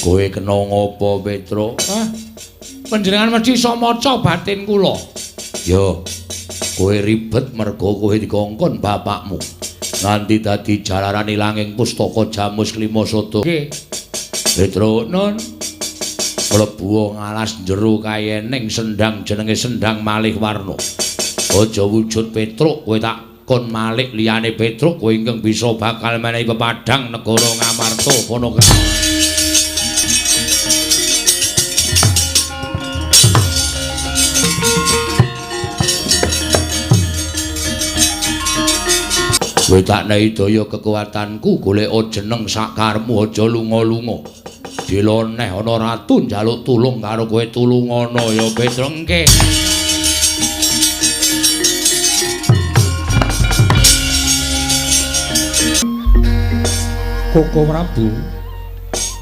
Kowe kena ngopo, Petruk? Hah? Panjenengan mesti iso maca batin kula. Yo. Kowe ribet mergo kowe dikongkon bapakmu. Nganti dadi jalaran ilanging pustaka Jamus Klima Sada. Nggih. Petruk, nun. Mlebu ngalas jero kayening sendang jenenge Sendang Malih Warna. Aja wujud Petruk, kowe tak kon malik liyane Petruk, kowe ingkang bisa bakal menehi pepadhang negara Ngamarta Panaka. Kowe tak nehi daya kekuatanku, goleka jeneng sakarepmu, aja lunga-lunga. Diloneh ana ratu njaluk tulung karo kowe, tulungana ya Petruk. Nggih. Koko Prabu,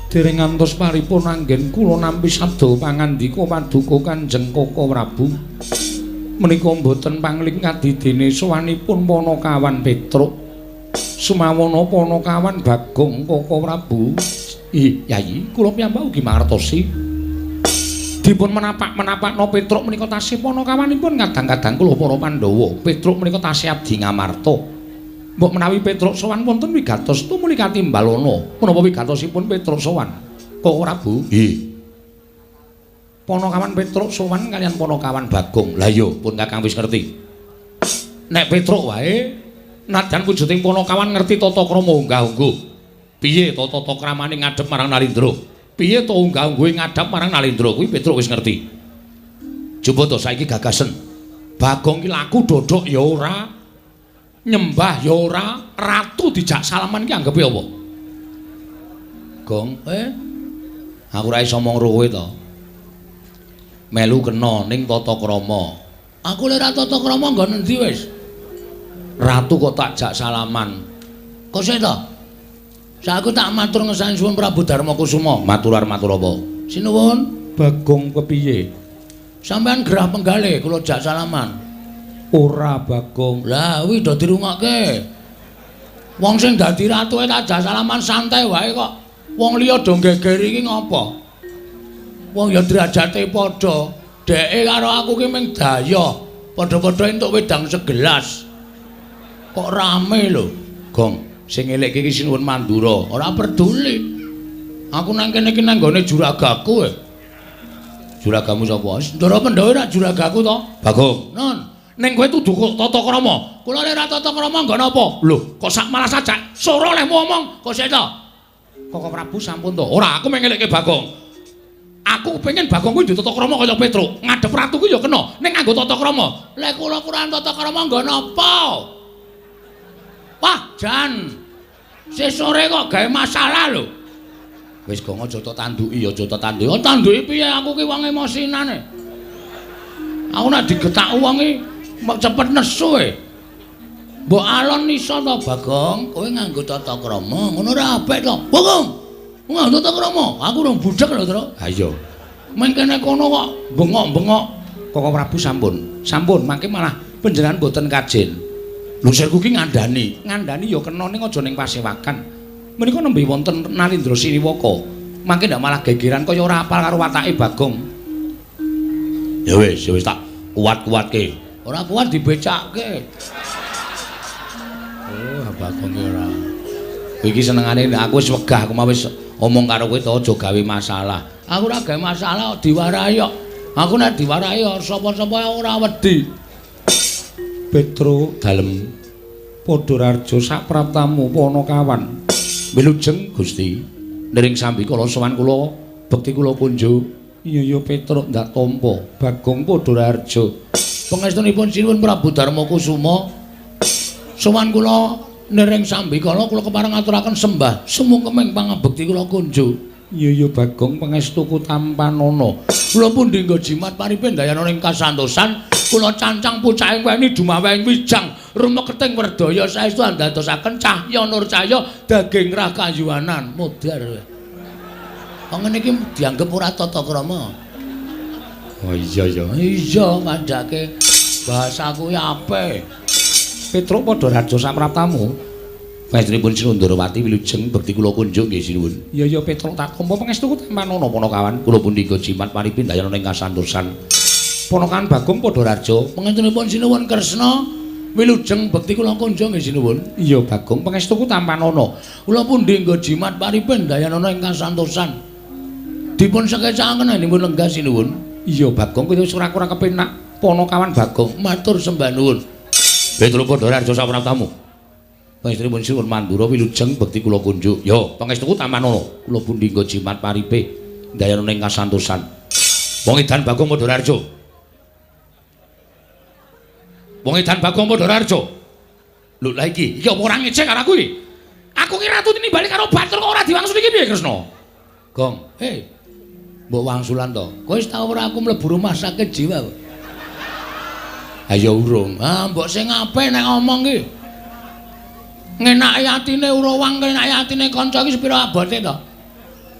dereng ngantos paripurna anggen kula nampi sabda pangandika paduka Kanjeng Koko Prabu. Menika mboten pangling kadidene sowanipun Panakawan Petruk. Sumawana Panakawan Bagong Koko Prabu. Ih, Yayi, kula piyambak ugi mangertosi. Dipun menapak-menapakno Petruk menika tasih panakawanipun kadang-kadang kula para Pandhawa. Petruk menika tasih abdi Ngamarta. Mbok menawi Petruk sowan wonten wigatos tumuli katimbalana. Menapa wigatosipun Petruk sowan? Koko Prabu? Nggih. Panakawan Petruk sowan kaliyan Panakawan Bagong. Lah iya, pun Kakang wis ngerti. Nek Petruk wae nadyan wujuding Panakawan ngerti tata krama unggah-ungguh. Piye to tata kramane ngadhep marang Nalindra? Piye to unggah-ungguhe ngadhep marang Nalindra? Kuwi Petruk wis ngerti. Coba to saiki gagasen. Bagong ki laku dodok ya ora, nyembah ya ora, ratu dijak salaman ki anggepe apa? Gong, aku ora iso omong karo kowe to. Melu kena ning tata krama. Aku lek ora tata krama nggon endi wis? Ratu kok tak jak salaman. Kok sik to? Saku tak matur ngesani suwun Prabu Darma Kusuma. Matur matur apa? Sinuwun, Bagong kepiye? Sampeyan gerah penggalih kula jak salaman. Ora, Bagong. Lah kuwi do dirungokke. Wong sing dadi ratuke tak jak salaman santai wae kok. Wong liya do gegeri iki ngopo? Wong ya derajate padha. Dheke karo aku ki mung dayoh. Padha-padha entuk wedang segelas. Kok rame lho, Gong. Sing elekke iki Sinuwun Mandura. Ora peduli. Aku nang kene iki nang nggone juragaku. Juragamu sapa? Ndara Pandhawa ora juragaku to? Bagong. Nun. Ning kowe tuduh kok tata krama. Kula lek ora tata krama nggo napa? Lho, kok sak malah sajak sora lehmu omong. Kok sik to? Koko Prabu sampun to. Ora, aku mung ngelekke Bagong. Aku pengen Bagong kuwi ditata krama kaya Petruk. Ngadhep ratu kuwi ya kena, ning nganggo tata krama. Lek kula kurang tata krama nggo napa? Wah, jan. Sesore kok gawe masalah lho. Wis gong aja tok tanduki, aja tok tanduki. Oh, tanduki piye aku ki wong emosinane. Aku nek digetak wong iki cepet nesu e. Mbok alon iso to, Bagong? Kowe nganggo tata krama, ngono ora apik to. Bagong. Nganggo tata krama. Aku urung budhek lho, Tru. Ha iya. Meng kene kono kok bengok-bengok. Koko Prabu sampun. Sampun, mangke malah panjenengan mboten kajen. Lho sirku ki ngandani. Ngandani ya kena ning aja ning pasewakan. Menika nembe wonten Nalindra Siniwaka. Mangke ndak malah gegeran kaya ora apal karo watake Bagong. Ya wis, ya wis tak kuat-kuatke. Ora kuat dibecakke. Oh, Bagong ki ora. Kowe iki senengane aku wis wegah, aku mau wis omong karo kowe to aja gawe masalah. Aku ora gawe masalah diwarahi kok. Aku nek diwarahi sapa-sapa ora wedi. Petruk dalem Padhararja sapraptamu Panakawan. Wilujeng Gusti. Niring sambikala sowan kula bekti kula kunjuk. Iya ya Petruk ndak tampa Bagong Padhararja. Pangestunipun Sinuwun Prabu Darma Kusuma. Sowan kula niring sambikala kula kepareng ngaturaken sembah sumungkeming pangabekti kula kunjuk. Iya ya Bagong pangestuku tampanana. Kula pundi nggo jimat paripe ndayana ing kasantosan. Kula cancang pucaking weni dumaweng wijang rumeketing werdaya saestu andadosaken cahya nur cahya daging rah kayuwanan modar. Wong ngene iki dianggep ora tata krama. Oh iya ya. Iya kandhake bahasaku ya apik. Petruk Padhararja sapraptamu. Pangestunipun Sinuwun Ndarawati wilujeng bekti kula kunjuk nggih sinuwun. Iya ya Petruk tak tampa pangestuku tampanana Panakawan. Kula pundi jimat paripi ndayana ing kasantosan. Ponakan Bagong Padhararja. Pangestunipun Sinuwun Kresna wilujeng bekti kula kunjuk nggih sinuwun. Iya Bagong pangestuku tampanana. Kula pundi jimat paripi ndayana ing kasantosan. Dipun sekecakaken dipun lenggah sinuwun. Iya Bagong kowe wis ora kurang kepenak. Panakawan Bagong matur sembah nuwun. Petruk Padhararja sapraptamu. Pangestunipun Sinuwun Mandura wilujeng bekti kula kunjuk. Yo, pangestuku tampanana. Kula pundi nggo jimat paripe ndayana ing kasantosan. Wong edan Bagong Padhararja. Wong edan Bagong Padhararja. Lho lha iki, iki apa ora ngecek karo aku iki? Aku ki ratu tinimbali karo batur kok ora diwangsuli iki piye Kresna? Gong, hei. Mbok wangsulan to. Kowe wis tau ora aku mlebu rumah sakit jiwa kok? Ayo urung. Ah, mbok sing apik nek ngomong ki. Ngenaki atine urawang, ngenaki atine kanca iki sepira abote to?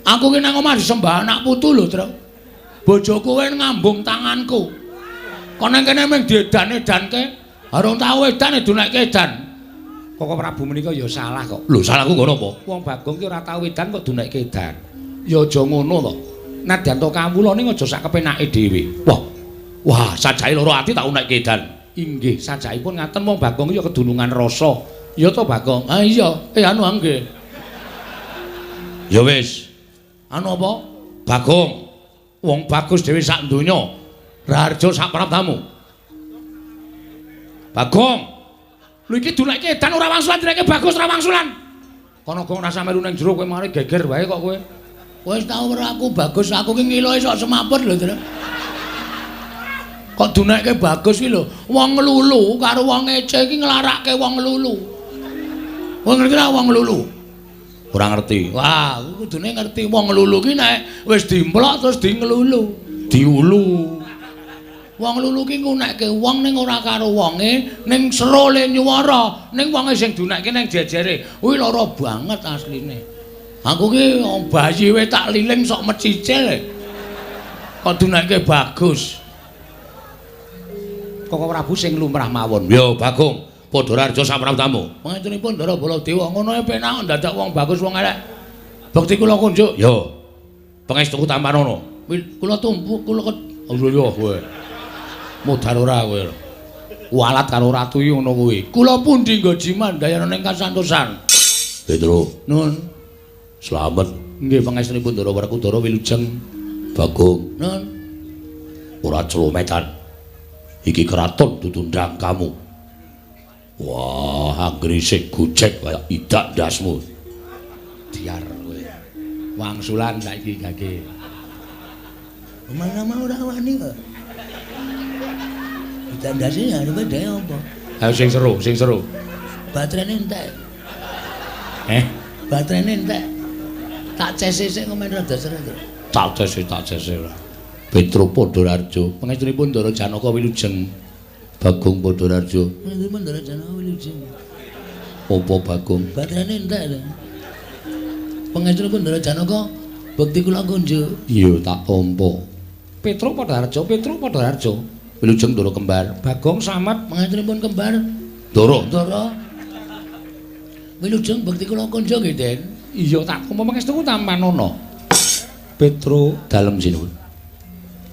Aku ki nang omah disembah anak putu lho, Tru. Bojoku kowe ngambung tanganku. Kon nang kene mung diedan-edanke, arung tau edan edunekke edan. Koko Prabu menika ya salah kok. Lho, salahku ngono apa? Wong Bagong ki ora tau edan kok dunekke edan. Ya aja ngono to. Nadyan to kawula ning aja sak kepenake dhewe. Wah. Wah, sajake loro ati tak unekke edan. Inggih, sajakipun ngaten wong Bagong ya kedunungan rasa. Ya to Bagong? Ah iya, anu nggih. Ya wis. Anu apa? Bagong. Wong bagus dhewe sak donya. Raharja sak praptamu. Bagong. Lho iki dunekke edan ora wangsulan direke bagus ora wangsulan. Kono gong rasa melu ning jero kowe mari geger wae kok kowe. Wis tau ora aku bagus, aku ki ngiloe sok semaput lho, Tru. Kok dunekke bagus ki lho. Wong nglulu karo wong ngece iki nglarake wong nglulu. Wong ngerti ra wong nglulu? Ora ngerti. Wah, kudune ngerti wong nglulu ki nek wis dimplok terus di nglulu, diulu. Wong nglulu ki ngunekke wong ning ora karo wonge, ning sero le nyuwara, ning wonge sing dunekke ning jejere. Kuwi lara banget asline. Aku ki bayi wae tak liling sok mecicil. Kok dunekke bagus. Koko Prabu sing lumrah mawon. Yo Bagong, Padhararja sapraptamu. Pangestunipun Ndara Baladewa ngono ae penak ndadak wong bagus wong elek. Bekti kula kunjuk. Yo. Pangestuku tampanana. Kula tumpu kula oh iya kowe. Modar ora kowe. Walat karo ratu iki ngono kuwi. Kula pundi nggo jiman ndayana ning kasantosan. Petro. Nun. Slamet. Nggih pangestunipun Ndara Werkudara wilujeng. Bagong. Nun. Ora celometan. Iki keraton ditundang kamu. Wah, anggere isih gojek kaya idak ndasmu. Diar kowe. Wangsulan saiki gage. Mana mau ora wani kok. Idak ndase arepe dhewe apa? Ayo sing seru, sing seru. Baterainé entek. Eh? Baterainé entek. Tak cese sik kok men rada seru. Tak cese, tak cese ora. Petro Padhararja, pangestunipun Ndara Janaka wilujeng. Bagong Padhararja. Pangestunipun Ndara Janaka wilujeng. Apa Bagong? Baterainé entek lho. Pangestunipun Ndara Janaka bekti kula kunjuk. Iya, tak tampa. Petro Padhararja, Petro Padhararja. Wilujeng Ndara kembar. Bagong Slamet, pangestunipun kembar. Ndara. Ndara. Wilujeng bekti kula kunjuk nggih, Den. Iya, tak tampa pangestuku tampanana. Petro dalem sinuwun.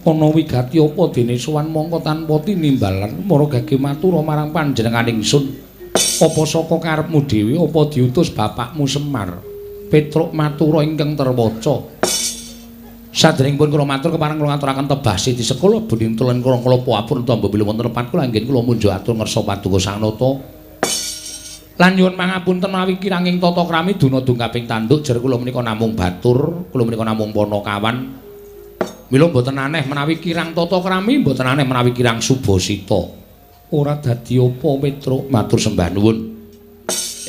Ana wigati apa dene sowan mongko tanpa tinimbalan mara gage matura marang panjenengan ingsun. Apa saka karepmu dhewe apa diutus bapakmu Semar? Petruk matura ingkang terwaca. Sadèrèngipun kula matur kepareng kula ngaturaken tebah siti sekolah bening tulen kula klapa apun tamba bilih wonten lepat kula anggen kula munjuk atur ngersa paduka Sang Nata. Lan nyuwun pangapunten menawi kiranging tata krami duna dungkaping tanduk jer kula menika namung batur, kula menika namung panakawan. Mila mboten aneh menawi kirang tata krami, mboten aneh menawi kirang subasita. Ora dadi apa Petruk matur sembah nuwun.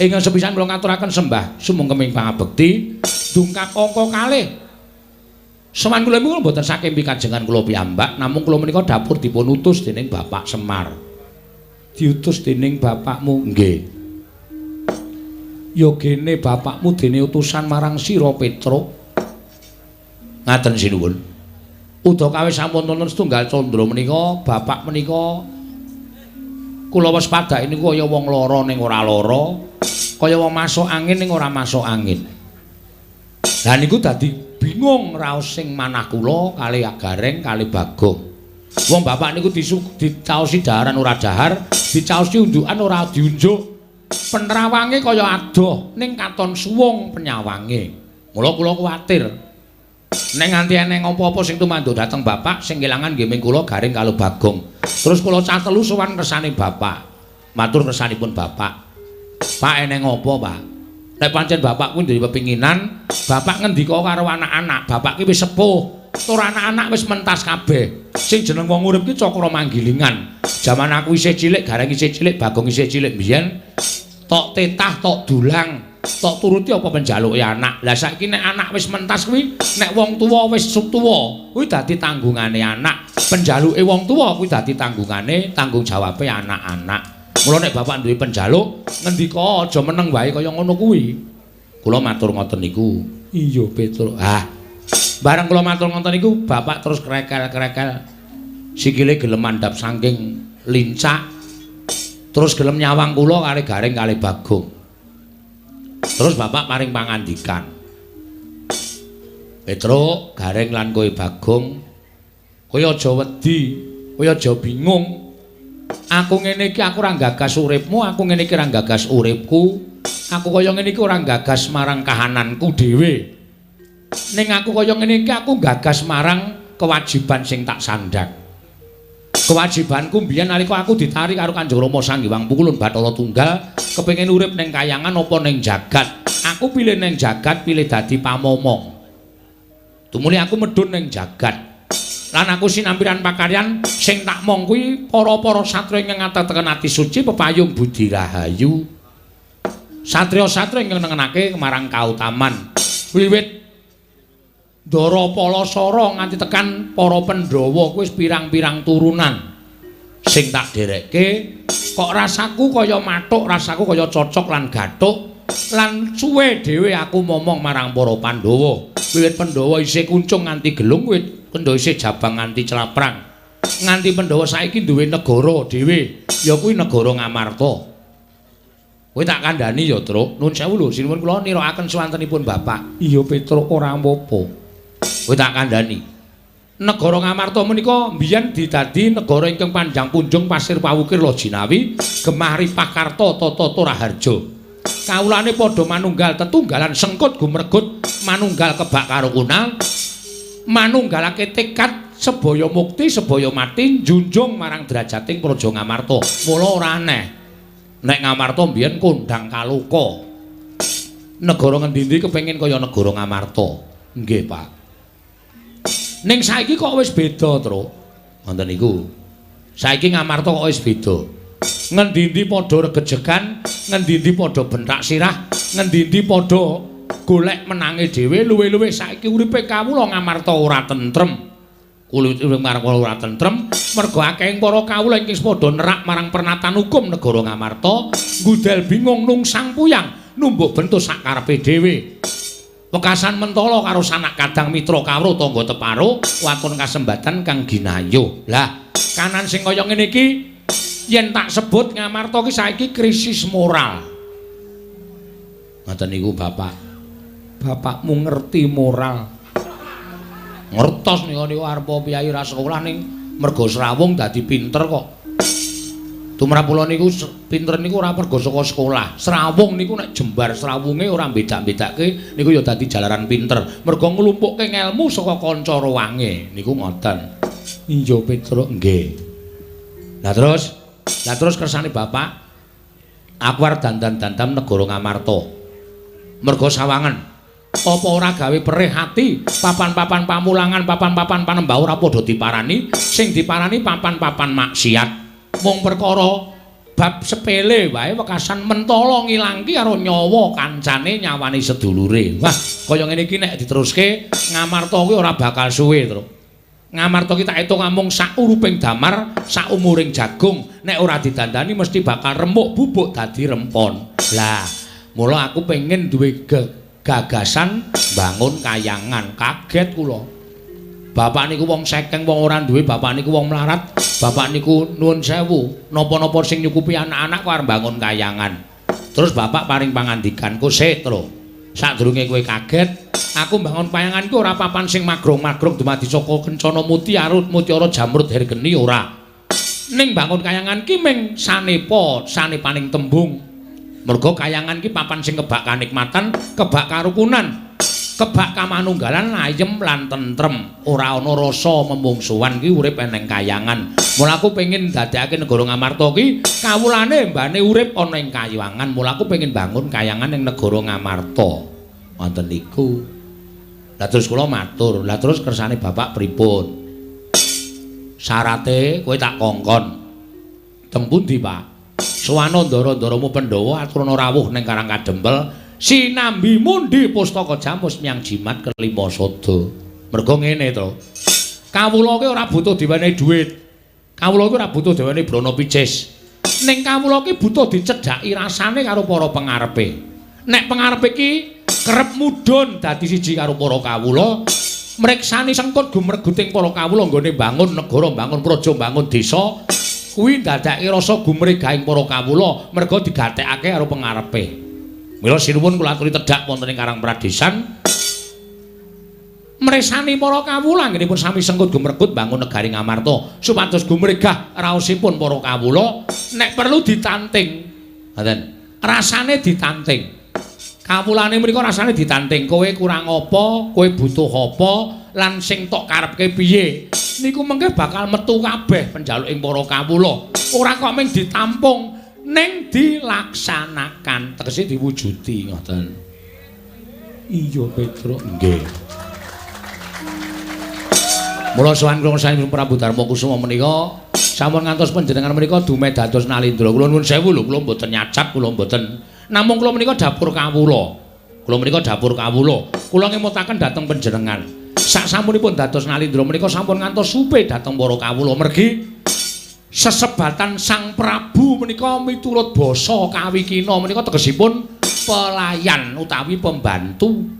Ingkang sepisan kula ngaturaken sembah sumangkeming pangabekti dungkap angka kalih. Sowan kula niku mboten saking pikajengan kula piyambak, namung kula menika dapur dipun utus dening Bapak Semar. Diutus dening bapakmu? Nggih. Ya gene bapakmu dene utusan marang sira Petruk. Ngaten sinuwun. Udakawis sampun wonten setunggal candra menika, bapak menika kula waspadake niku kaya wong lara ning ora lara. Kaya wong masuk angin ning ora masuk angin. Lah niku dadi bingung raos sing manah kula kalih Gareng kalih Bagong. Wong bapak niku dicaosi daharan ora dahar, dicaosi unjukan ora diunjuk. Penerawange kaya adoh ning katon suwung penyawange. Mula kula kuwatir. Nek nganti eneng apa-apa sing tumanduk dhateng bapak sing kelangan nggih ming kula Gareng karo Bagong. Terus kula cah telu sowan kersane bapak. Matur kersanipun bapak. Pak eneng apa, Pak? Nek pancen bapak kuwi duwe pepinginan, bapak ngendika karo anak-anak, bapak ki wis sepuh. Tur anak-anak wis mentas kabeh. Sing jeneng wong urip ki cakra manggilingan. Jaman aku isih cilik, Gareng isih cilik, Bagong isih cilik mbiyen tok tetah, tok dulang, tok turuti apa penjaluke anak. Lah saiki nek anak wis mentas kuwi, nek wong tuwa wis tuwa, kuwi dadi tanggungane anak. Penjaluke wong tuwa kuwi dadi tanggungane, tanggung jawabe anak-anak. Mula nek bapak duwe penjaluk, ngendika aja meneng wae kaya ngono kuwi. Kula matur ngoten niku. Iya, Petruk. Ah. Bareng kula matur ngoten niku, bapak terus krekel-krekel. Sikile gelem mandhap saking lincak. Terus gelem nyawang kula kalih Gareng kalih Bagong. Terus bapak paring pangandikan. Petruk, Gareng lan kowe Bagong, kowe aja wedi, kowe aja bingung. Aku ngene iki aku ora gagas uripmu, aku ngene iki ora gagas uripku. Aku kaya ngene iki ora gagas marang kahananku dhewe. Ning aku kaya ngene iki aku gagas marang kewajiban sing tak sandhang. Kewajibanku mbiyen nalika aku ditarik karo Kanjeng Rama Sang Hyang Pukulun Bathara Tunggal, kepengin urip ning kayangan apa ning jagat. Aku pilih ning jagat, pilih dadi pamomong. Tumuli aku medhun ning jagat. Lan aku sinampiran pakaryan sing tak mong kuwi para-para satriya ingkang ngateteken ati suci pepayung budi rahayu. Satriya-satriya ingkang nengenake marang kautaman. Wiwit Ndara Palasara nganti tekan para Pandhawa kuwi wis pirang-pirang turunan. Sing tak derekke kok rasaku kaya mathuk, rasaku kaya cocok lan gathuk lan suwe dhewe aku momong marang para Pandhawa. Wiwit Pandhawa isih kuncung nganti gelung, wiwit Pandhawa isih jabang nganti claprang. Nganti Pandhawa saiki duwe negara dhewe, ya kuwi negara Ngamarta. Kowe tak kandhani ya, Truk. Nuwun sewu lho, sinuwun kula nirakaken swantenipun bapak. Iya, Petruk, ora apa-apa. Kowe tak kandhani. Negara Ngamarta menika mbiyen didadi negara ingkang panjang punjung pasir pawukir Lojinawi, gemah ripah karta tata raharja. Kawulane padha manunggal tetunggalan sengkut gumregut, manunggal kebak karo kunal, manunggalake tekad sebaya mukti sebaya mati njunjung marang derajating Praja Ngamarta. Mula ora aneh nek Ngamarta mbiyen kondang kaloka. Negara ngendi-endi kepengin kaya negara Ngamarta. Nggih, Pak. Ning saiki kok wis beda, Truk. Ngoten niku. Saiki Ngamarta kok wis beda. Ngendi-endi padha regejegan, ngendi-endi padha bentak sirah, ngendi-endi padha golek menange dhewe, luwih-luwih saiki uripe kawula Ngamarta ora tentrem. Kulit urip marang ora tentrem, mergo akehing para kawula ingkang padha nerak marang pernatan hukum negara Ngamarta, ngudel bingung nungsang puyang, numbuk bentuk sak karepe dhewe. Wekasan mentala karo sanak kadang mitra kawruh tangga teparo waton kasembatan kang ginayuh. Lah, kanan sing kaya ngene iki yen tak sebut Ngamarta ki saiki krisis moral. Ngoten niku bapak. Bapakmu ngerti moral. Ngertos niku niku arep piyayi ra sekolah ning mergo srawung dadi pinter kok. Tumrap kula niku pinter niku ora mergo saka sekolah. Srawung niku nek jembar srawunge ora beda-bedake niku ya dadi jalaran pinter. Mergo nglumpukke ngelmu saka kanca ruwange niku ngoten. Iya Petruk nggih. Lah terus kersane bapak aku arep dandan-dandan negara Ngamarta. Mergo sawangen apa ora gawe perih ati papan-papan pamulangan, papan-papan panembah ora padha diparani, sing diparani papan-papan maksiat. Mung perkara bab sepele wae wekasan mentala ngilangki karo nyawa kancane, nyawane sedulure. Wah, kaya ngene iki nek diteruske Ngamarta kuwi ora bakal suwe, Truk. Ngamarta ki tak etung amung sak uruping damar, sak umuring jagung, nek ora didandani mesti bakal remuk bubuk dadi rempon. Lah, mula aku pengen duwe gagasan bangun kayangan. Kaget kula. Bapak niku wong sekeng, wong ora duwe, bapak niku wong melarat, bapak niku nuwun sewu, napa-napa sing nyukupi anak-anak kok arep bangun kayangan. Terus bapak paring pangandikan, "Ku Setro, sadurunge kowe kaget, aku mbangun payangan ki ora papan sing magrong-magrong dumadi saka kencana mutiara, mutiara jamrud hergeni ora. Ning bangun kayangan ki ming sanepa, sanepaning tembung. Merga kayangan ki papan sing kebak kanikmatan, kebak karukunan, kebak kamanunggalan, ayem lan tentrem. Ora ana rasa memungsuhan ki urip eneng kayangan. Mula aku pengin dadekake negara Ngamarta ki kawulane mbane urip ana ing kayangan. Mula aku pengin bangun kayangan ing negara Ngamarta." Wonten niku. Lah terus kula matur, "Lah terus kersane bapak pripun?" "Syarate kowe tak kongkon." "Teng pundi, Pak?" "Sowana ndara-ndaramu Pandhawa aturana rawuh ning Karang Kadempel sinambi mundi pustaka jamus miang jimat kelima sada." Merga ngene to. Kawula ki ora butuh diwenehi dhuwit. Kawula ki ora butuh diwenehi brana picis. Ning kawula ki butuh dicedhaki rasane karo para pengarepe. Nek pengarepe ki kerep mudhun dadi siji karo para kawula, mriksani sengkut gumreguting para kawula nggone bangun negara, bangun praja, bangun desa, kuwi ndadekake rasa gumregahing para kawula merga digatekake karo pengarepe. Mila sinuwun kula aturi tedhak wonten ing Karang Pradesan mresani para kawula anggenipun sami sengkut gumregut bangun negari Ngamarta supados gumregah raosipun para kawula, nek perlu ditanting. Ngoten. Rasane ditanting. Kawulane mriku rasane ditanting. Kowe kurang apa, kowe butuh apa, lan sing tok karepke piye. Niku mengke bakal metu kabeh penjaluking para kawula. Ora kok mung ditampung, ning dilaksanakan, tegese diwujudi ngoten. Iya, Petruk. Nggih. Mula sowan kula saking Prabu Darma Kusuma menika sampun ngantos panjenengan menika dumedados Nalindra. Kula nuwun sewu lho, kula mboten nyacat, kula mboten. Namung kula menika dapur kawula. Kula menika dapur kawula. Kula ngemutaken dhateng panjenengan. Sak sampunipun dados Nalindra menika sampun ngantos supe dhateng para kawula mergi sesebatan Sang Prabu menika miturut basa kawikina menika tegesipun pelayan utawi pembantu.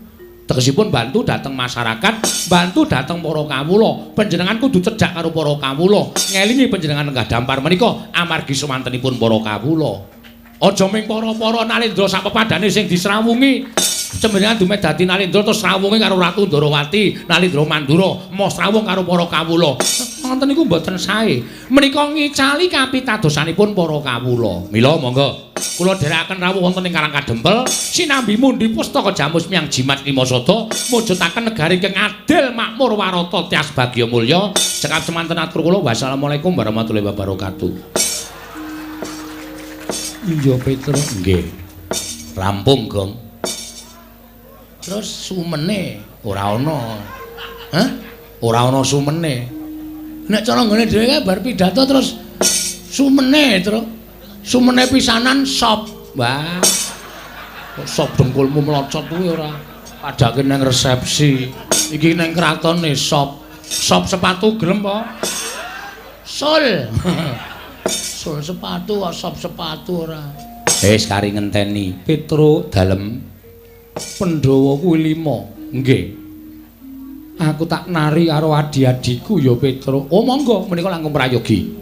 Tegesipun bantu dhateng masyarakat, bantu dhateng para kawula. Panjenengan kudu cedhak karo para kawula. Ngelingi panjenengan lenggah dampar menika amargi sumantenipun para kawula. Aja ming para-para Nalindra sapepadane sing disrawungi. Panjenengan dumeh dadi Nalindra terus srawunge karo Ratu Ndorowati, Nalindra Mandura, moh srawung karo para kawula. Ngoten niku mboten sae. Menika ngicali kapitadosanipun para kawula. Mila monggo kula dherekaken rawuh wonten ing Karang Kadempel sinambi mundi pustaka jamus miang jimat lima sada mujudaken negari ingkang adil makmur warata tias bagya mulya. Cekap semanten atur kula, wassalamualaikum warahmatullahi wabarakatuh. Iya, Petruk. Nggih. Rampung, Gong. Terus sumene ora ana. Hah? Ora ana sumene. Nek cara nggone dhewe kae bar pidato terus sumene, Truk. Sumene pisanan sop. Wah. Kok sop dengkulmu mlocot kuwi ora? Padake nang resepsi. Iki nang kratone sop. Sop sepatu gelem apa? Sul. Sul sepatu, sop sepatu ora. Wis kari ngenteni Petruk dalem. Pandhawa kuwi 5. Nggih. Aku tak nari karo adi-adiku ya, Petruk. Oh, monggo menika langkung prayogi.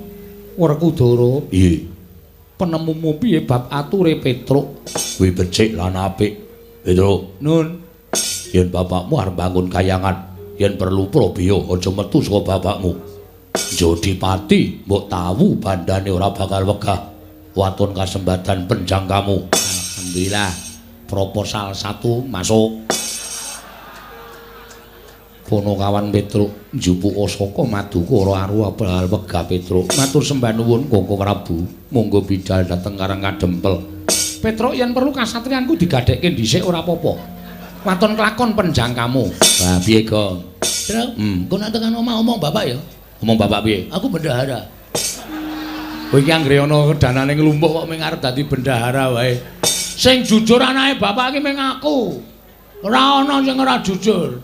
Werkudara. Nggih. Penemumu piye bab ature, Petruk? Kuwi becik lan apik. Petruk, nun. Yen bapakmu arep bangun kayangan, yen perlu probaya aja metu saka bapakmu. Jodipati mbok tawu bandane ora bakal wegah. Waton kasembadan penjangkamu. Alhamdulillah. Proposal 1 masuk. Ponokawan Petruk njupuk saka maduka ora aru bakal wegah Petruk. Matur sembah nuwun Koko Prabu. Monggo bidal dhateng Karang Kadempel. Petruk yen perlu kasatriyanku digadhekke dhisik ora apa-apa. Waton kelakon penjangkamu. Lah piye, Gong? Truk, kok nek tekan omah omong bapak ya? Omong bapak piye? Aku bendahara. Kowe iki anggere ana danane nglumpuk kok mung arep dadi bendahara wae. Sing jujur anake bapak iki mung aku. Ora ana sing ora jujur.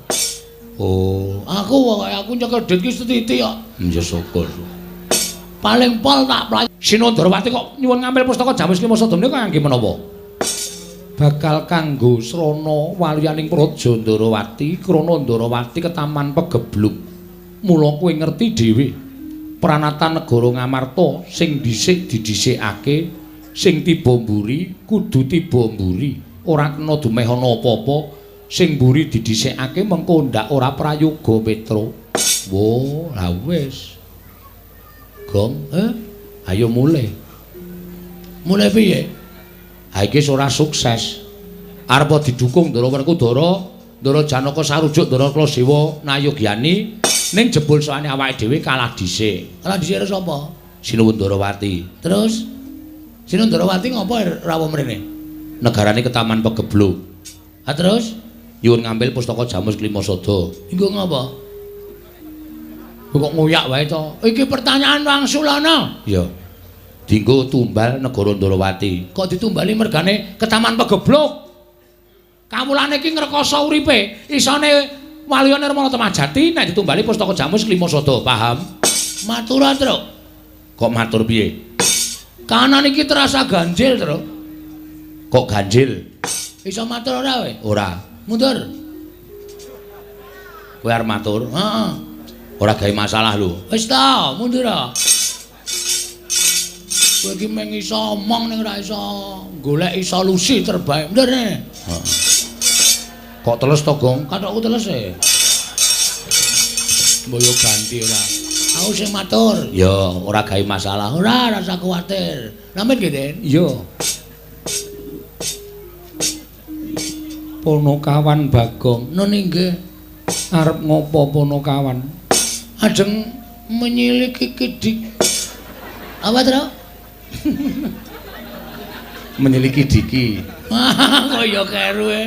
Oh, aku pokoke aku nyekel duit ki sethithik kok. Ya syukur. Paling pol tak play. Sinandrawati kok nyuwun ngambil pustaka Jamus Lima Sada menika kangge menapa? Bakal kanggo srana waliyaning Praja Ndarawati, krana Ndarawati ketaman pegebluk. Mula kowe ngerti dhewe pranatan negara Ngamarta sing dhisik didhisikake Sing tiba mburi kudu tiba mburi, ora kena dumeh ana apa-apa. Sing mburi didhisikake mengko ndak ora prayoga Petro. Wo, lah wis. Gong, ayo mulih. Mulih piye? Ha iki ora sukses. Arep didukung Ndara Werkudara, Ndara Janaka sarujuk Ndara Klasewa Nayogyani, ning jebul soane awake dhewe kalah dhisik. Kalah dhisik karo sapa? Sinuwun Ndarawati. Terus Sinuwun Ndarawati ngopo rawuh mrene? Negarane ketaman Pegebluk. Ha terus nyuwun ngambil pustaka Jamus Klimasada. Engko ngopo? Kok ngoyak wae to? Iki pertanyaan wangsulana. Iya. Dinggo tumbal negara Ndarawati. Kok ditumbali mergane ketaman Pegebluk? Kawulane iki ngrekoso uripe. Isone Waluya Nirmala Temajati nek ditumbali pustaka Jamus Klimasada, paham? Matur, Truk. Kok matur piye? Kanan iki terasa ganjil, Truk. Kok ganjil? Iso matur ora kowe? Ora. Mundur. Kowe arep matur? Heeh. Ora gawe masalah lho. Wis ta, mundur. Kowe iki mung iso omong ning ora iso goleki solusi terbaik. Mundur ne. Heeh. Kok teles to, Gong? Kathokku teles e. Mbok yo ganti ora. Aku sing matur. Ya, ora gawe masalah. Ora, rasa kuwatir. Namit nggih, Den? Iya. Ponokawan Bagong. Nun inggih. Arep ngopo Ponokawan? Ajeng menyiliki kidik. Apa, Tru? Menyiliki diki. Kaya keru e.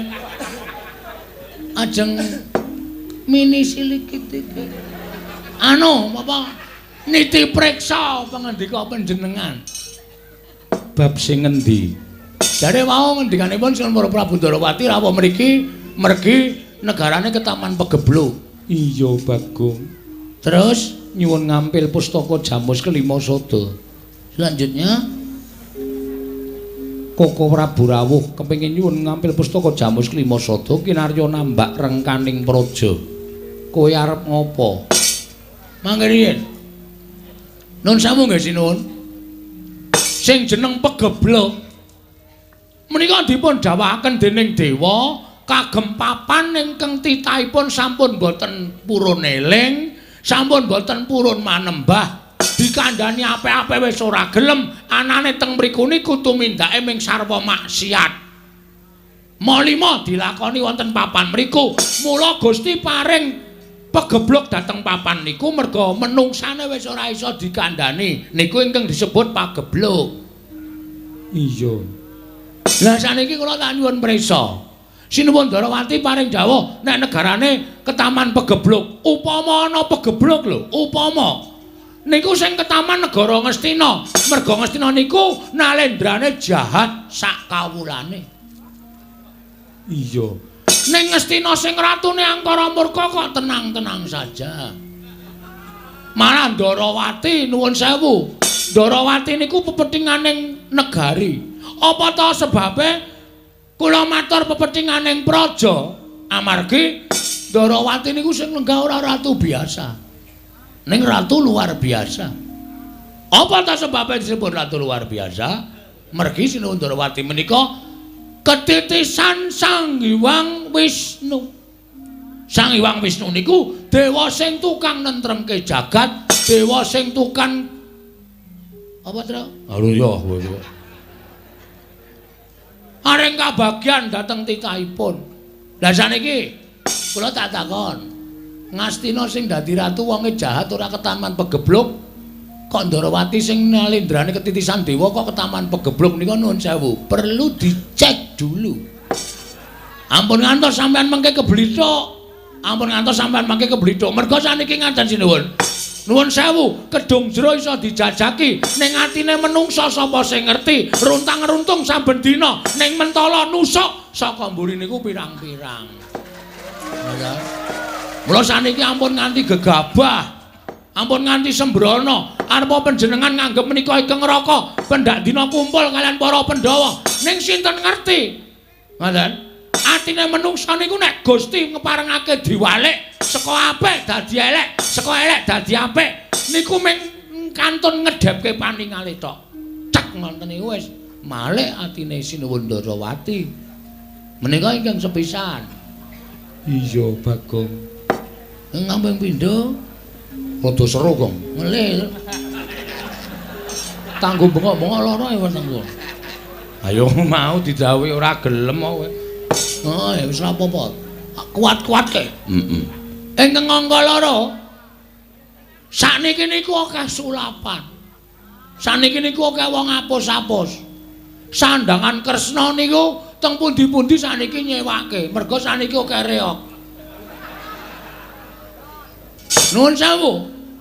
Ajeng mini siliki diki. Anu, apa? Niti preksa pangandika panjenengan. Bab sing ngendi? Jare wau ngendikanipun Sinuwun Prabu Ndarawati rawuh mriki mergi negarane ketaman Pegebluk. Iya, Bagong. Terus nyuwun ngampil pustaka Jamus Klimasada. Selanjutnya Koko Prabu rawuh kepengin nyuwun ngampil pustaka Jamus Klimasada kinarya nambak rengkaning praja. Kowe arep ngopo? Mangke riyin. Nun sewu nggih Sinuwun. Sing jeneng Pegebluk menika dipun dawuhaken dening dewa kagem papan ingkang titahipun sampun boten purun eling, sampun boten purun manembah. Dikandhani apik-apik wis ora gelem, anane teng mriku niku tumindake ming sarwa maksiat. Malima dilakoni wonten papan mriku. Mula Gusti paring pegebluk dhateng papan niku merga menungsane wis ora iso dikandhani. Niku ingkang disebut pagebluk. Iya. Lah saniki kula tak nyuwun prisa. Sinuwun Ndarawati paring dawuh nek negarane ketaman Pegebluk. Upama ana Pegebluk lho, upama niku sing ketaman negara Ngastina. Merga Ngastina niku nalendrane jahat sak kawulane. Iya. Ning Ngastina sing ratune angkara murka kok tenang-tenang saja. Malah Ndarawati nuwun sewu. Ndarawati niku pepethinganing negari. Apa ta sebabe kula matur pepethinganing praja? Amargi Ndarawati niku sing lenggah ora ratu biasa. Ning ratu luar biasa. Apa ta sebabe disebut ratu luar biasa? Mergi Sinuwun Ndarawati menika ketitisan Sang Hyang Wisnu. Sang Hyang Wisnu niku dewa sing tukang nentremke jagat, dewa sing tukang apa, Tru? Halo ya, kowe. Areng kabagyan dhateng titahipun. Lah saniki kula tak takon. Ngastina sing dadi ratu wonge jahat ora ketaman Pegebluk, kok Ndarawati sing nalendrane ketitisan dewa kok ketaman Pegebluk nika nuwun sewu. Perlu dicek dulu. Ampun ngantos sampean mengke keblithuk. Ampun ngantos sampean mengke keblithuk. Merga saniki ngaten sinuwun. Nuwun sewu, kedung jero iso dijajaki ning atine menungsa sapa sing ngerti, runtang-runtung saben dina ning mentala nusuk saka mburi niku pirang-pirang. Mula saniki ampun nganti gegabah, ampun nganti sembrono. Arep panjenengan nganggep menika ingkang neraka, pendak dina kumpul kalian para Pandhawa. Ning sinten ngerti? Ngoten. Atine menungsa niku nek Gusti ngeparengake diwalik saka apik dadi elek, saka elek dadi apik, niku mung kantun ngedhepke paningale tok. Cek ngoten niku wis Malik atine Sinuwun Ndarawati. Menika ingkang sepisan. Iya, Bagong. Ngampung pindho rada seru, Gong. Ngelih. Tanggo bengok-bengok lara ya wetengku. Ayo mau didhawuhi ora gelem kok kowe. Oh, ya wis ora apa-apa. Kuat-kuatke. Heeh. Ingkang angka loro. Sakniki niku akeh sulapan. Sakniki niku akeh wong apus-apus. Sandangan Kresna niku teng pundi-pundi sakniki nyewake. Merga sakniki akeh reog. Nuwun sewu.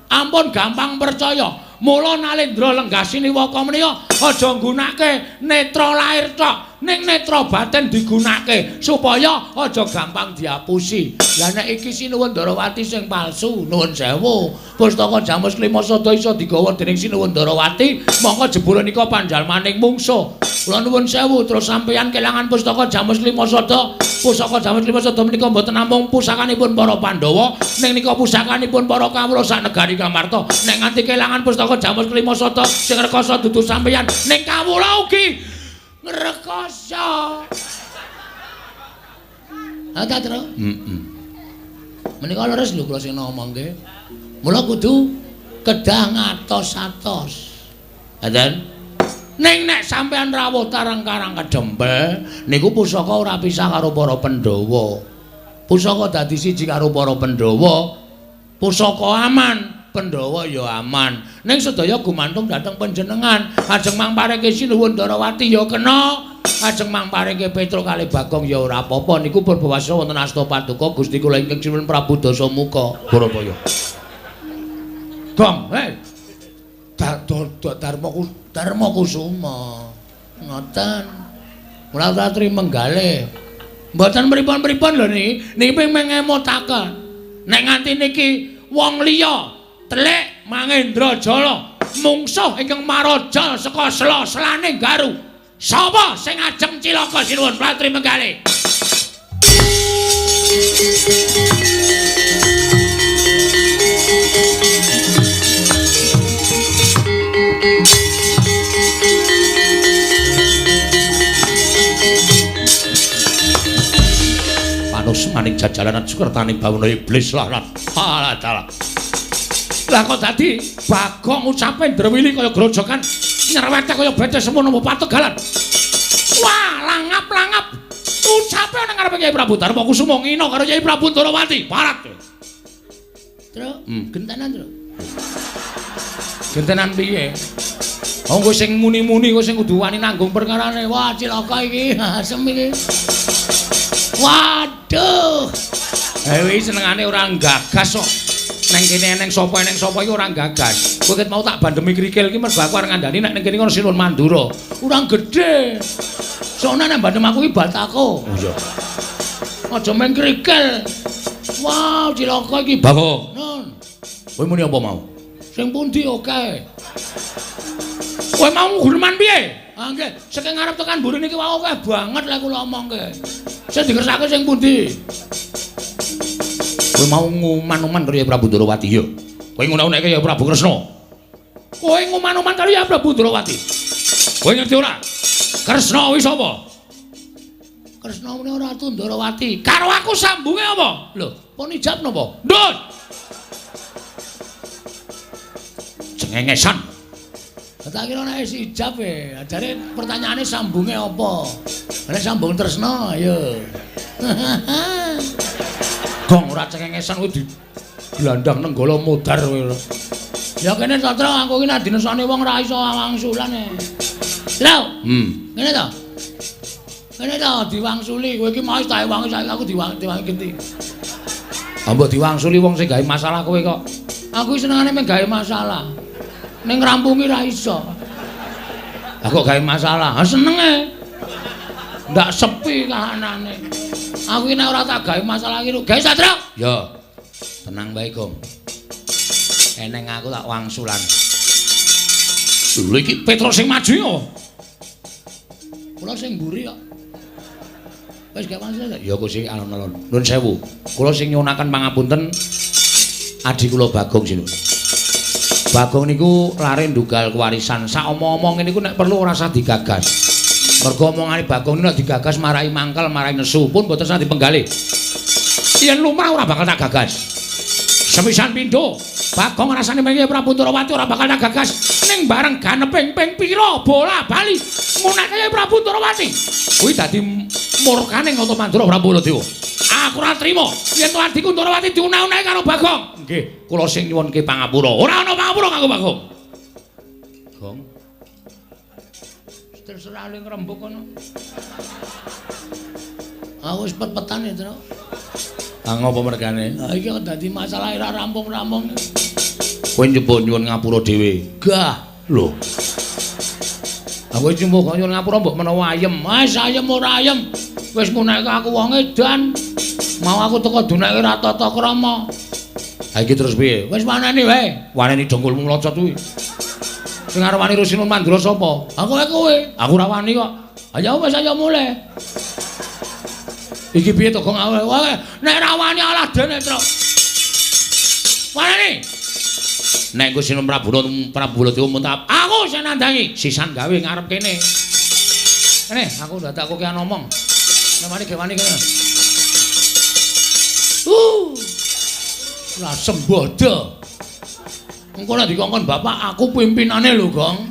Ampun gampang percaya. Mula Nalendra Lenggasini Waka menika aja nggunake netra lair tok, ning netra batin digunake supaya aja gampang diapusi. Lah nek iki Sinuwun Ndarawati sing palsu, nuwun sewu. Pustaka Jamus Klima Sada iso digawa dening Sinuwun Ndarawati, mongko jebule nika panjalmaning mungsuh. Kula nuwun sewu, terus sampeyan kelangan pustaka Jamus Klima Sada. Pusaka Jamus Klima Sada menika mboten namung pusakanipun para Pandhawa, ning nika pusakanipun para kawula sak negari Kamarta. Nek nganti kelangan pustaka Jamus Klima Sada sing rekoso dudu sampeyan, ning kawula ugi ngrekoso. Ha ta, Tru? Heeh. Menika leres lho kula sing ngomongke. Mula kudu kedah ngatos-atos. Ngaten? Ning nek sampeyan rawuh tarang-karang kedempel niku pusaka ora pisah karo para Pandhawa. Pusaka dadi siji karo para Pandhawa. Pusaka aman, Pandhawa ya aman. Ning sedaya gumantung dhateng panjenengan. Ajeng mangpareke Sinuwun Ndarawati ya kena, ajeng mangpareke Petruk kalih Bagong ya ora apa-apa. Niku purbawasa wonten asta paduka Gusti kula ingkang sinuwun Prabu Dasamuka. Bharataya. Gong, hei. Darma Kusuma. Ngoten. Mula Ratri menggalih. Mboten pripun-pripun lho niki. Niki ping ngemutaken. Nek nganti niki wong liya telik Mangendra Jala mungsuh ingkang maraja saka sela-selane Garu. Sapa sing ajeng cilaka Sinuwun Ratri menggalih? Panus maning jajalanan sukertaning bawana iblis lah. Alah dalah. Lah kok dadi Bagong ucape ndrewili kaya grojokan nyerwete kaya bete semono pategalan. Wah, langap-langap ucape nang ngarepe Kyai Prabu Darma Kusuma ngina karo Kyai Prabu Ndarawati. Parat. Tru, gentenan, Tru. Gentenan piye? Oh, kowe sing muni-muni kowe sing kudu wani nanggung perkarane. Wah, cilaka iki. Asem iki. Waduh. Dewi senengane ora nggagas kok. Neng kene eneng sapa iki ora nggagas. Kowe ket mau tak bandemi krikil iki mergo aku arep ngandani nek ning kene kono Sinuwun Mandura. Ora gedhe. Soalnya nek bandem aku iki batako. Oh iya. Aja meng krikil. Wah, cilaka iki. Bagong. Nun. Kowe muni apa mau? Sing pundi oke. Kowe mau guneman piye? Ah nggih, saking ngarep tekan mburi niki wau akeh banget lek kula omongke. Sing dikersake sing pundi? Kowe mau nguman-uman karo Kyai Prabu Ndarawati ya. Kowe ngunek-unekke Kyai Prabu Kresna. Kowe nguman-uman karo Kyai Prabu Ndarawati. Kowe ngerti ora? Kresna kuwi sapa? Kresna menika Ratu Ndarawati. Karo aku sambunge apa? Lho, pun ijab napa? Ndut. Cengengesan. Tak kira nek wis ijab e. Ajare pertanyaane sambunge apa? Nek sambung tresna ayo. Gong ora cengengesan kuwi digelandang nenggala modar kowe. Ya kene Satra aku iki nek dinesane wong ora iso wangsulan e. Lho. Ngene to. Ngene to diwangsuli kowe iki mau wis tak ewangi saiki aku diwangi genti. Mbok diwangsuli wong sing gawe masalah kowe kok. Aku senengane mung gawe masalah. Ning ngrampungi ra iso. Lah kok gawe masalah? Ha senenge. Ndak sepi kahanane. Aku iki nek ora tak gawe masalah iki gawe Satra. Ya. Tenang wae, Gong. Eneng aku tak wangsulan. Lho iki Petro sing maju ya. Kula sing mburi kok. Wis gak wangsulan. Ya Gusti alon-alon. Nuwun sewu. Kula sing nyuwunaken pangapunten adi kula Bagong sinuwun. Bagong niku lare ndugal kewarisan. Sak omong-omong niku nek perlu ora usah digagas. Mergo omongane Bagong nek digagas marai mangkel, marai nesu pun mboten sah dipenggalih. Yen lumrah ora bakal tak gagas. Sepisan pindho, Bagong rasane mengke Prabu Ndorowati ora bakal tak gagas. Ning bareng ganeping ping pira bola bali ngunake Prabu Ndorowati. Kuwi dadi murkane Nata Mandura Prabu Baladewa. Aku ora trima yen to adhiku Ndorowati diunah-unahi karo Bagong. Nggih, kula sing nyuwunke pangapura. Ora ana pangapura kanggo Bagong. Gong. Terserah le ngrembug kono. Aku wis pet-petan ya, Tru. Ah ngopo mergane? Ha iki kok dadi masalah ora rampung-rampung. Kowe njupuk nyuwun ngapura dhewe. Gah, lho. Aku iki mbok nyuwun ngapura mbok menawa ayem. Wis ayem ora ayem. Wis nguneke aku wong edan. Mau aku teko duneke ora tata krama. Ha iki terus piye? Wis waneni wae. Waneni dongkulmu mlocot kuwi. Sing arep wani Rusinun Mandura sapa? Aku wae kowe. Aku ora wani kok. Ayo wis ayo mulih. Iki piye to Gong? Nek ora wani alah dene, Tru. Waneni. Nek Gusti Prabu Prabu Baladewa muntap, aku sing nandangi, sisan gawe ngarep kene. Kene, aku dadak kowe ngomong. Nek wani ge wani kene. Lah sembodo. Engko nek dikongkon bapak aku pimpinane lho, Gong.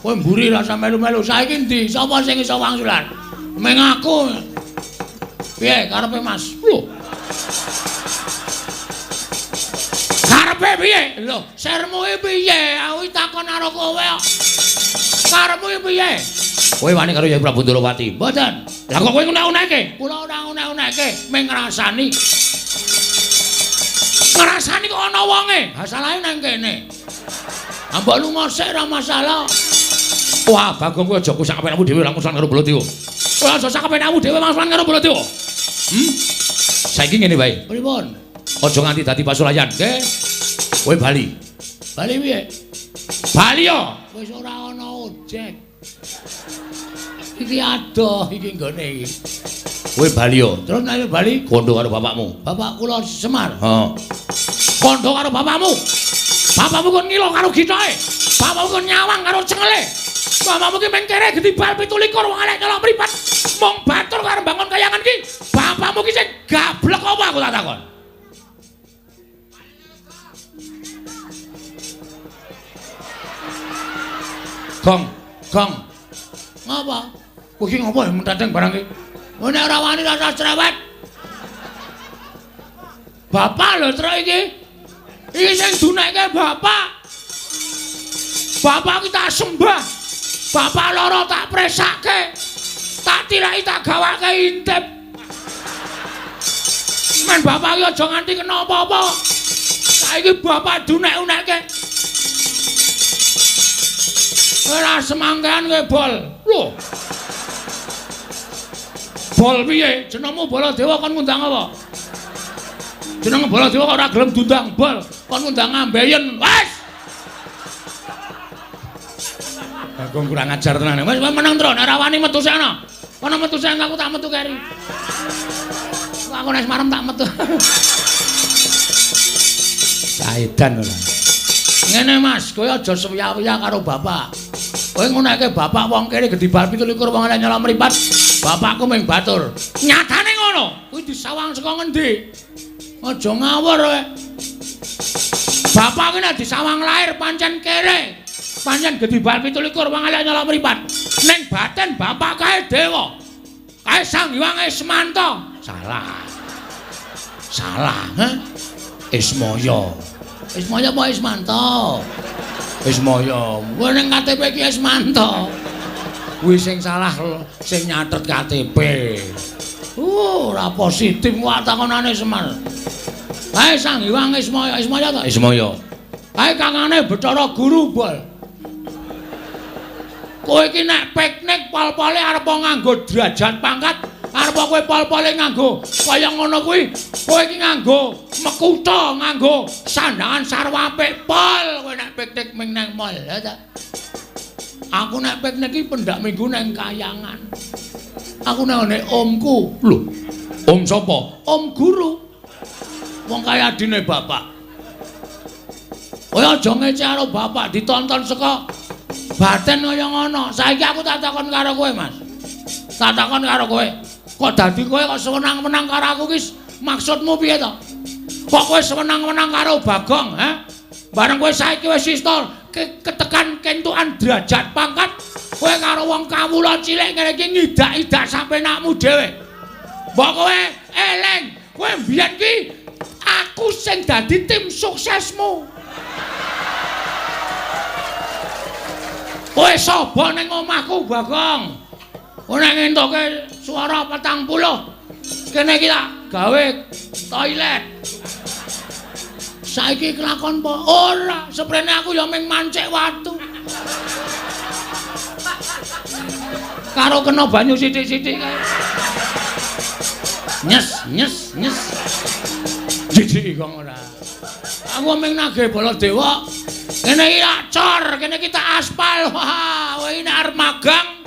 Kowe mburi rasa melu-melu. Saiki endi? Sapa sing iso wangsulan? Meng aku. Piye karepe Mas? Lho. Karepe piye? Lho, sermu iki piye? Aku takon karo kowe kok. Karepmu iki piye? Kowe wani karo Yai Prabu Ndorowati? Mboten. Lah kok kowe ngunek-uneke? Kula ora ngunek-uneke, mung ngrasani. Ngrasani kok ana wonge. Ha salahe nang kene. Ha mbok lunga sik ora masalah. Wah, Bagong kowe aja kusak kepenakmu dhewe langsung karo Baladewa. Kowe aja sak kepenakmu dhewe langsung karo Baladewa. Saiki ngene wae. Pripun? Aja nganti dadi pasulayan, nggih. Kowe bali. Bali piye? Bali yo. Wis ora ana ojek. Iki adoh iki nggone iki. Kowe bali yo. Terus nek bali kondo karo bapakmu. Bapak kula Semar. Heeh. Kondo karo bapakmu. Bapakmu kon ngilo karo githoke. Bapakmu kon nyawang karo cengele. Bapakmu ki meng kere gedibal 27 wong elek nyolok mripat. Mung batur karo bangun kayangan ki. Bapakmu ki sing gablek apa aku tak takon. Gong, gong. Ngapa? Kowe iki ngopo menteteng barang iki? Nek ora wani rasa cerewet. Bapak lho truk iki. Iki sing dunekke bapak. Bapak ki tak sembah. Bapak loro tak presake. Tak tilaki tak gawake intip. Men bapak iki aja nganti kena apa-apa. Saiki bapak dunek-unekke. Ora semangkean kowe bol. Lho. Bol piye? Jenengmu Baladewa kon ngundang apa? Jeneng Baladewa kok ora gelem diundang bol, kon ngundang ambeien. Wes. Bagong kurang ajar tenan. Wes meneng tro, nek ora wani metu sana. Kono metu sing aku tak metu keri. Aku nek marem tak metu. Saedan ora. Ngene Mas, kowe aja sewiya-wiya karo bapak. Kowe nguneke bapak wong kene gedibal 27 wong elek nyolok mripat. Bapakku mung batur. Nyatane ngono. Kuwi disawang saka ngendi? Aja ngawur kowe. Bapak ki nek disawang lahir pancen kere. Pancen gedibal 27 wong elek nyolok mripat. Ning batin bapak kae dewa. Kae Sang Hyang Ismanta. Salah. Salah, he? Ismaya. Ismaya apa Ismanta? Ismaya. Kowe ning KTP iki Ismanta. Kuwi sing salah sing nyatet KTP. Ora positif wae takonane Semar. Kae Sang Hyang Ismaya, Ismaya ta? Ismaya. Kae kangane Bathara Guru, Bol. Kowe iki nek piknik pol-pole arep nganggo derajat pangkat, arep kowe pol-pole nganggo kaya ngono kuwi, kowe iki nganggo mekutha, nganggo sandangan sarwa apik pol kowe nek piknik ming nang mall, ya ta? Aku nek piknik iki pendak minggu nang kayangan. Aku nang ngene omku. Lho, om sapa? Om guru. Wong kaya adine bapak. Kowe aja ngece karo bapak ditonton saka Baten kaya ngono. Saiki aku tak takon karo kowe, Mas. Tak takon karo kowe. Kok dadi kowe kok sewenang-wenang karo aku ki maksudmu piye to? Kok kowe sewenang-wenang karo Bagong, ha? Bareng kowe saiki wis iso ketekan kentukan derajat pangkat, kowe karo wong kawula cilik ngene iki ngidak-idak sapenakmu dhewe. Mbok kowe eling, kowe mbiyen ki aku sing dadi tim suksesmu. Kowe sapa ning omahku, Bagong? Kowe nek ngentuke swara 40, kene iki tak gawe toilet. Saiki kelakon apa? Ora, seprene aku ya mung mancik watu. Karo kena banyu sithik-sithik kae. Nyes, nyes, nyes. Jijik kok ora. Aku mung nagih Baladewa. Kene iki tak cor, kene iki tak aspal. Wah, kowe iki nek arep magang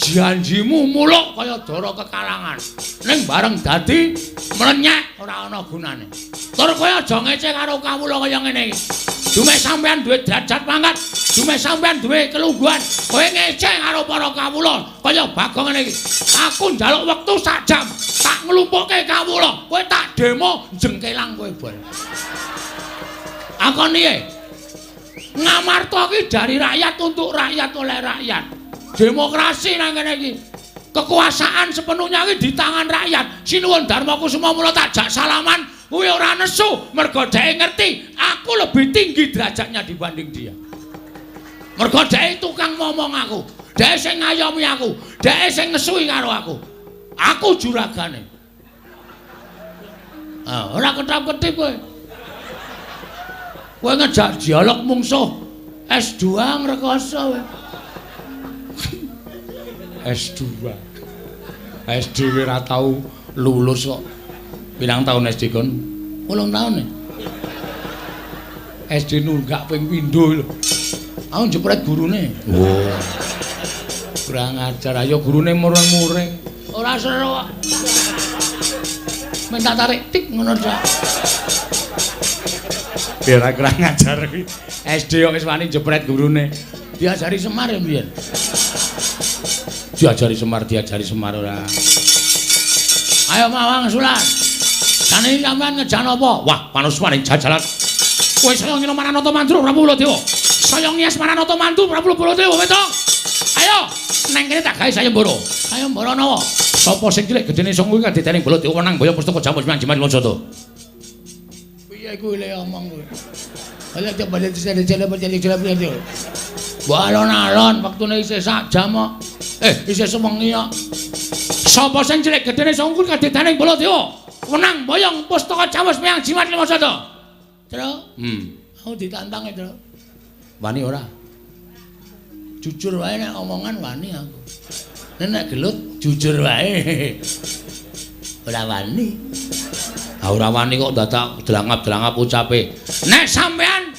janjimu muluk kaya dara kekalangan. Ning bareng dadi mlenyek ora ana gunane. Tur kowe aja ngece karo kawula kaya ngene iki. Dumeh sampean duwe derajat pangkat, dumeh sampean duwe kelungguhan, kowe ngece karo para kawula kaya Bagong ngene iki. Aku njaluk wektu sak jam, tak nglumpukke kawula, kowe tak demo jengkelang kowe bol. Akon piye? Ngamarta ki dari rakyat untuk rakyat oleh rakyat. Demokrasi nang kene iki. Kekuasaan sepenuhnya iki di tangan rakyat. Sinuwun Darma Kusuma mula tak jak salaman kuwi ora nesu mergo dheke ngerti aku lebih tinggi derajatnya dibanding dia. Mergo dheke tukang ngomong aku, dheke sing ngayomi aku, dheke sing ngesui karo aku. Aku juragane. Ah, ora ketap-ketip kowe. Kowe ngejak dialog mungsuh S2 ngrekoso kowe. S2. SD ora tau lulus kok. Pirang taun SD kon? 8 taun e. SD nunggak ping pindho lho. Aku jepret gurune. Oh. Kurang ajar, ayo gurune mureng-mureng. Ora seru kok. Minta tarik tik ngono tok. Biar kurang ajar kuwi. SD kok wis wani jepret gurune. Diajari Semar ya mbiyen. Diajari Semar ora. Ayo mawang sulan. Jane sampean ngejan apa? Wah, panusmaning jajalan. Kowe saya ngino Maranata Mandru Prabu Baladewa. Saya ngias Maranata Mandru Prabu Baladewa, Petruk. Ayo, neng kene tak gawe sayembara. Sayembara nawa? Sapa sing cilik gedene sanga kuwi kadedening Baladewa wenang boyong pustaka jamus manjiman Mansada. Piye kuwi le omong kuwi? Ala coba dicele. Mbok alon-alon wektune isih sak jam kok. Isih sewengi kok. Sapa sing cilik gedene sanga kuwi kadedening Baladewa wenang boyong pustaka jamus miyang jimat Mansada. Truk. Aku ditantang e, Truk. Wani ora? Jujur wae nek omongan wani aku. Nek gelut jujur wae. Ora wani. Ah ora wani kok dadak delangap-delangap ucape. Nek sampean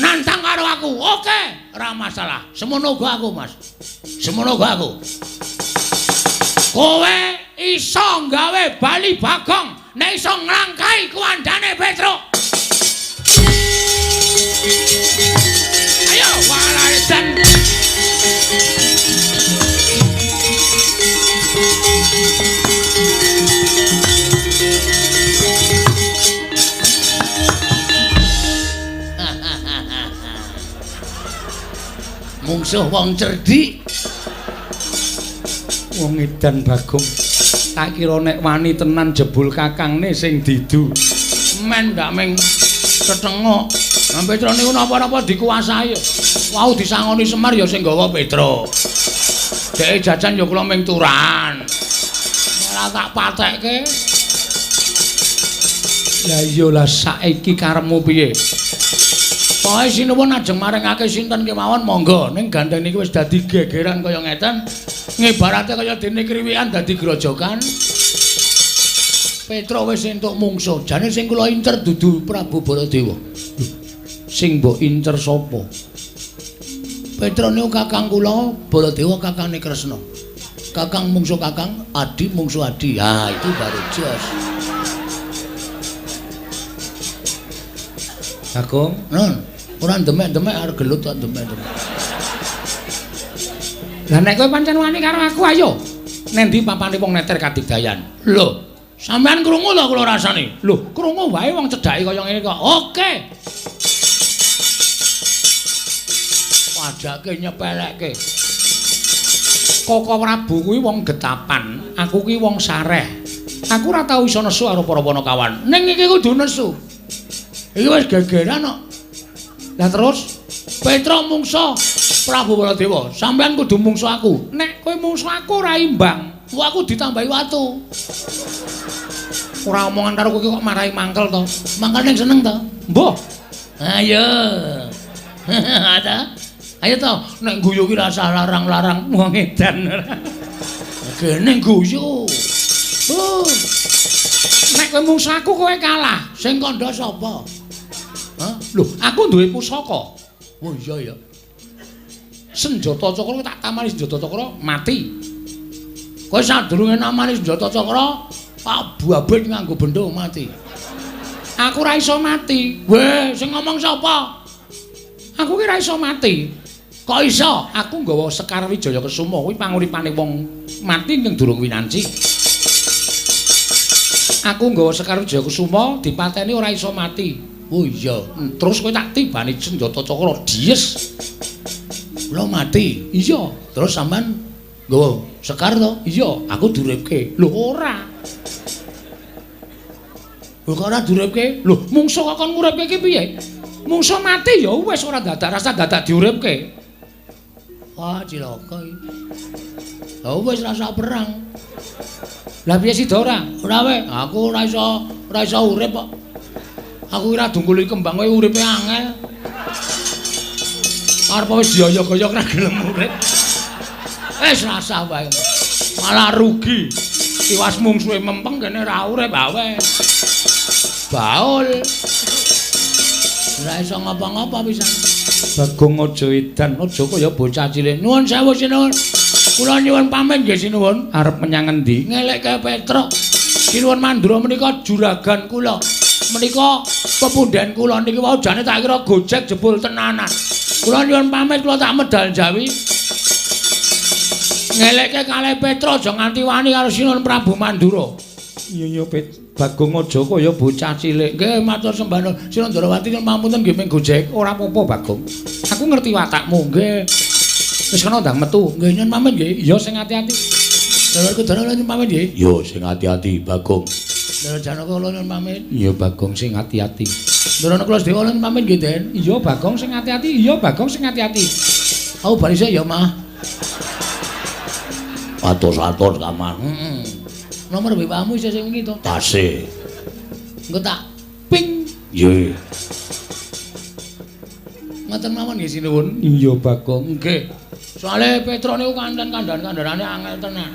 nantang karo aku, oke, ora masalah. Semono uga aku, Mas. Semono uga aku. Kowe iso nggawe bali Bagong nek iso nglangkai kuwandane Petruk. Ayo walaidan. Mungsuh wong cerdik. Wong edan Bagong. Tak kira nek wani tenan jebul kakangne sing didu. Men ndak ming tetengok. Nah Petro niku napa-napa dikuasai. Wau disangoni Semar ya sing gawa Petro. Dheke jajan ya kula ming turahan. Ora tak patekke. Lah iya lah saiki karepmu piye? Pokoke sinuwun ajeng maringake sinten kemawon monggo. Ning gandeng niki wis dadi gegeran kaya ngeten. Ngibarate kaya dene kriwikan dadi grojokan. Petro wis entuk mungsuh. Jane sing kula incer dudu Prabu Baladewa. Sing mbok incer sapa? Petro niku kakang kula, Baladewa kakangne Kresna. Kakang mungsuh kakang, adi mungsuh adi. Ha, itu baru jos. Bagong, Nun. Ora demek-demek arep gelut kok demek-demek. Lah nek kowe pancen wani karo aku ayo. Nendi papane wong neter kadigdayan? Lho, sampean krungu to kula rasane? Lho, krungu wae wong cedhake kaya ngene kok. Oke. Wajake nyepelekke. Koko Prabu kuwi wong getapan, aku kuwi wong sareh. Aku ora tau iso nesu karo para panakawan. Ning iki kudu nesu. Iki wis gegeran kok. Lah terus Petruk mungsa Prabu Baladewa, sampean kudu mungsa aku. Nek kowe mungsa aku ora imbang, wah aku ditambahi watu. Ora omongan karo kowe kok marahi mangkel to. Mangkel ning seneng to? Mbuh. Ayo. Ada. Ayo to, nek guyu ki rasah larang-larang wong edan. Gene guyu. Oh. Nek kowe mungsa aku kowe kalah. Sing kandha sapa? Hah? Lho, aku duwe pusaka. Oh iya ya. Senjata cakra tak tamani senjata cakra mati. Kowe sadurunge namani senjata cakra, tak babet nganggo benda mati. Aku ora iso mati. Weh, sing ngomong sapa? Aku ki ora iso mati. Kok iso? Aku nggawa Sekar Wijaya Kesuma kuwi panguripane wong mati ning durung winanci. Aku nggawa Sekar Wijaya Kesuma dipateni ora iso mati. Oh iya, terus kowe tak tibani senjata cakra dies. Kula mati. Iya, terus sampean nggawa sekar to? Iya, aku duripke. Lho ora. Lho kok ora duripke? Lho, mungsa kok kon nguripke iki piye? Mungsa mati ya wis ora dadak rasa dadak diuripke. Wah, cilaka iki. Lah wis rasa perang. Lah piye sida ora? Ora wae, aku ora iso urip kok. Aku ora dungkuli kembang kowe uripe angel. Arep wis dioyok-oyok ora gelem urip. Wis rasah wae. Malah rugi. Tiwas mungsuhe mempeng kene ora urip awe. Baul. Ora iso ngapa-ngapa pisan. Bagong aja edan, aja kaya bocah cilik. Nuwun sewu sinuwun. Kula nyuwun pamit nggih sinuwun. Arep menyang endi? Ngelekke Petruk. Sinuwun Mandura menika juragan kula. Menika pepundhen kula niki wau jane tak kira gojek jebul tenanan. Kula nyuwun pamit kula tak medal Jawi. Ngelekke kalih Petruk aja nganti wani karo Sinuwun Prabu Mandura. Iya iya Bagong aja kaya bocah cilik. Nggih matur sembah nuwun. Sinuwun Ndrawati nyuwun pamunten nggih ming gojek. Ora apa-apa Bagong. Aku ngerti watakmu nggih. Wis kena ndang metu. Nggih nyuwun pamit nggih. Iya sing ati-ati. Dulurku dara nyuwun pamit nggih. Iya sing ati-ati Bagong. Ndara Janaka kula nyuwun pamit. Iya Bagong sing ati-ati. Ndara Nakula Sedewa nyuwun pamit nggih, Den. Iya Bagong sing ati-ati. Iya Bagong sing ati-ati. Aku bali sik ya, Mah. Atos-atos kamar. Heeh. Nomor WA-mu isih sing wingi to? Tasih. Engko tak ping. Nggih. Ngoten mawon nggih sinuwun. Iya Bagong. Nggih. Soale Petruk niku kanten kandhan-kandhanane angel tenan.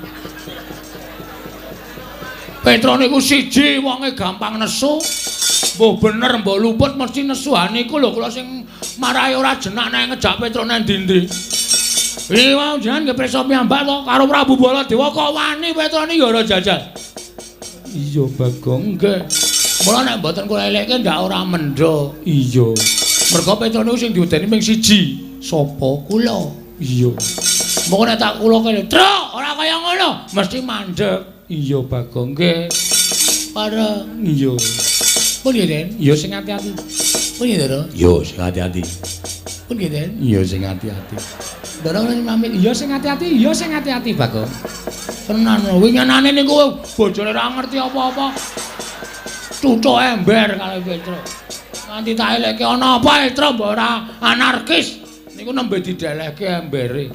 Petruk niku siji wonge gampang nesu. Mbuh bener mbuh luput mesti nesu. Ha niku lho kula sing marahi ora jenak nek ngejak Petruk nang ndi-ndi. Iki wau jenengan nggih prisa piyambak to karo Prabu Baladewa kok wani Petruk niki ora jajal. Iya Bagong nggih. Mula nek mboten kula elekke ndak ora mendho. Iya. Mergo Petruk niku sing diwedeni ming siji. Sapa? Kula. Iya. Moko nek tak kula kene, "Truk, ora kaya ngono." Mesti mandeg. Iya Bagong nggih. Pareng. Iya. Pun nggih, Den. Iya sing ati-ati. Pun nggih, Ndara. Iya sing ati-ati. Pun nggih, Den. Iya sing ati-ati. Ndara kula pamit. Iya sing ati-ati, iya sing ati-ati Bagong. Tenan winginane niku bojone ora ngerti apa-apa. Cucuk ember kalih Petruk. Nganti tak elekke ana apa Petruk mbok ora anarkis. Niku nembe didelehke embere.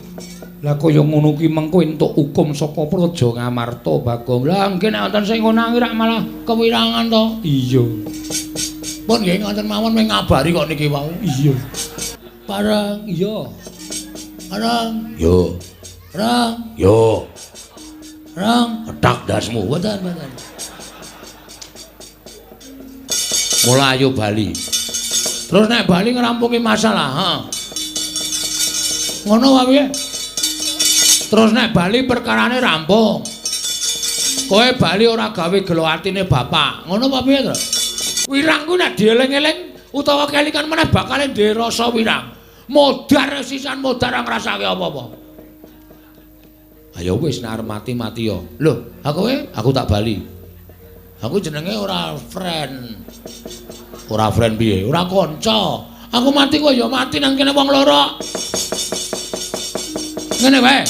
Lah kaya ngono ki mengko entuk hukum saka Praja Ngamarta Bagong. Lah nggih nek wonten sing ngono rak malah kewirangan to. Iya. Pun nggih ngoten mawon mung ngabari kok niki wau. Iya. Pareng iya. Pareng yo. Reng yo. Reng ketak dasmu. Mboten mboten. Mula ayo bali. Terus nek bali ngrampungi masalah, ha. Ngono wae piye? Terus nek bali perkarane rampung. Kowe bali ora gawe gelo atine bapak. Ngono apa piye to? Wirang ku nek dieling-eling utawa kelingan meneh bakal ndek rasa wirang. Modar sisan modar ora ngrasake apa-apa. Ayo wis nek arep mati-mati ya. Lho, aku kowe, aku tak bali. Aku jenenge ora friend. Ora friend piye? Ora kanca. Aku mati kowe ya mati nang kene wong loro. Ngene wae.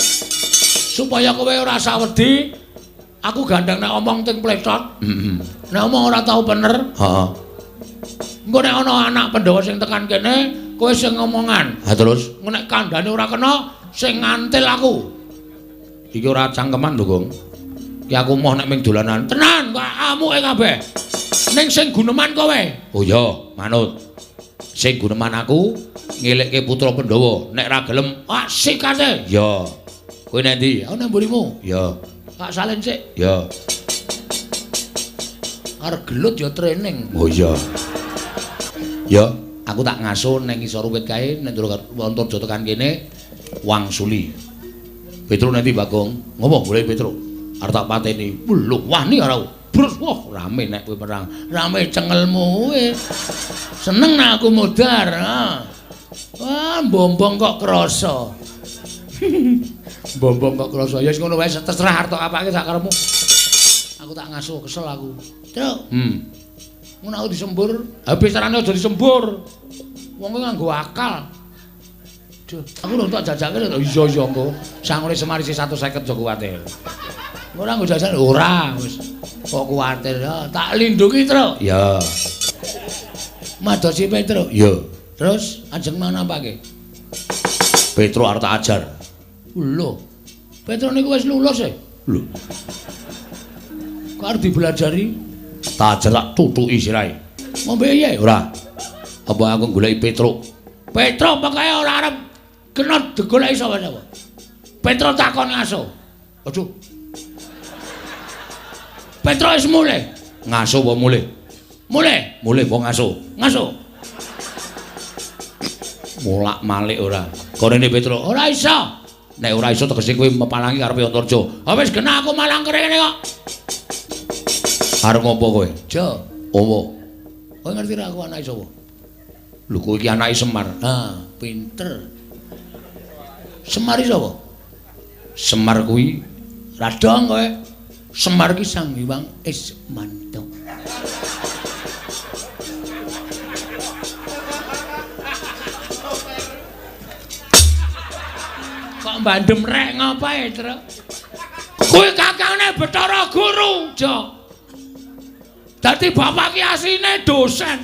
Supaya kowe ora sawedi, aku gandeng nek omong ting plecot. Heeh. Nek omong ora tau bener. Heeh. Engko nek ana anak Pandhawa sing tekan kene, kowe sing ngomongan. Ha terus, engko nek kandhane ora kena, sing ngantil aku. Iki ora cangkeman lho, Gong. Ki aku moh nek ming dolanan. Tenan, kok amuke kabeh. Ning sing guneman kowe. Oh iya, manut. Sing guneman aku ngelekke putra Pandhawa. Nek ra gelem, ah sikate. Ya. Kowe nang ndi? Aku nang mburimu. Ya. Tak salin sik. Ya. Arep gelut ya training. Oh iya. Ya, aku tak ngaso nang ngisor wit kae nek Antarja tekan kene wangsuli. Petruk nanti Bagong. Ngopo golek Petruk? Arep tak pateni. Lho, wani ora. Brus, wah rame nek kowe perang. Rame cengelmu kowe. Seneng nek aku modar. Ha. Wah, bombong kok krasa. Bombong kok krasa. Ya wis ngono wae terserah arep tok apake sak karepmu. Aku tak ngaso kesel aku. Truk. Ngono aku disembur. Habis carane aja disembur. Wong kuwi nganggo akal. Duh, aku lho tak jajake lho. Iya iya engko. Sangune Semar isih 150 aja kuwatir. Ora nggo jajan ora wis. Kok kuwatir ya, tak lindungi, Truk. Iya. Madosi Petruk. Iya. Terus ajeng manapake? Petruk arep tak ajar. Lho. Petruk niku wis lulus e. Lho. Kok arep dibelajari? Tak ajar tak tutuki sirahe. Ngombe piye? Ora. Apa aku goleki Petruk? Petruk pokoke ora arep kena digoleki sapa-sapa. Petruk takon ngaso. Aduh. Petruk wis mulih. Ngaso apa mulih? Mulih. Mulih apa ngaso? Ngaso. Molak-malik ora. Korene Petruk, ora iso. Nek ora iso tegese kowe mepalangi karepe Antarja. Ha wis genah aku malang kene kok. Arep ngopo kowe? Jo. Opo? Kowe ngerti ra aku anake sapa? Lho kowe iki anake Semar. Ha, pinter. Semar iki sapa? Semar kuwi radong kowe. Semar ki Sang Hyang Ismanto. Kok bandem rek ngapae, Truk? Kuwi kakangane Bathara Guru, Jo. Dadi bapak ki asline dosen.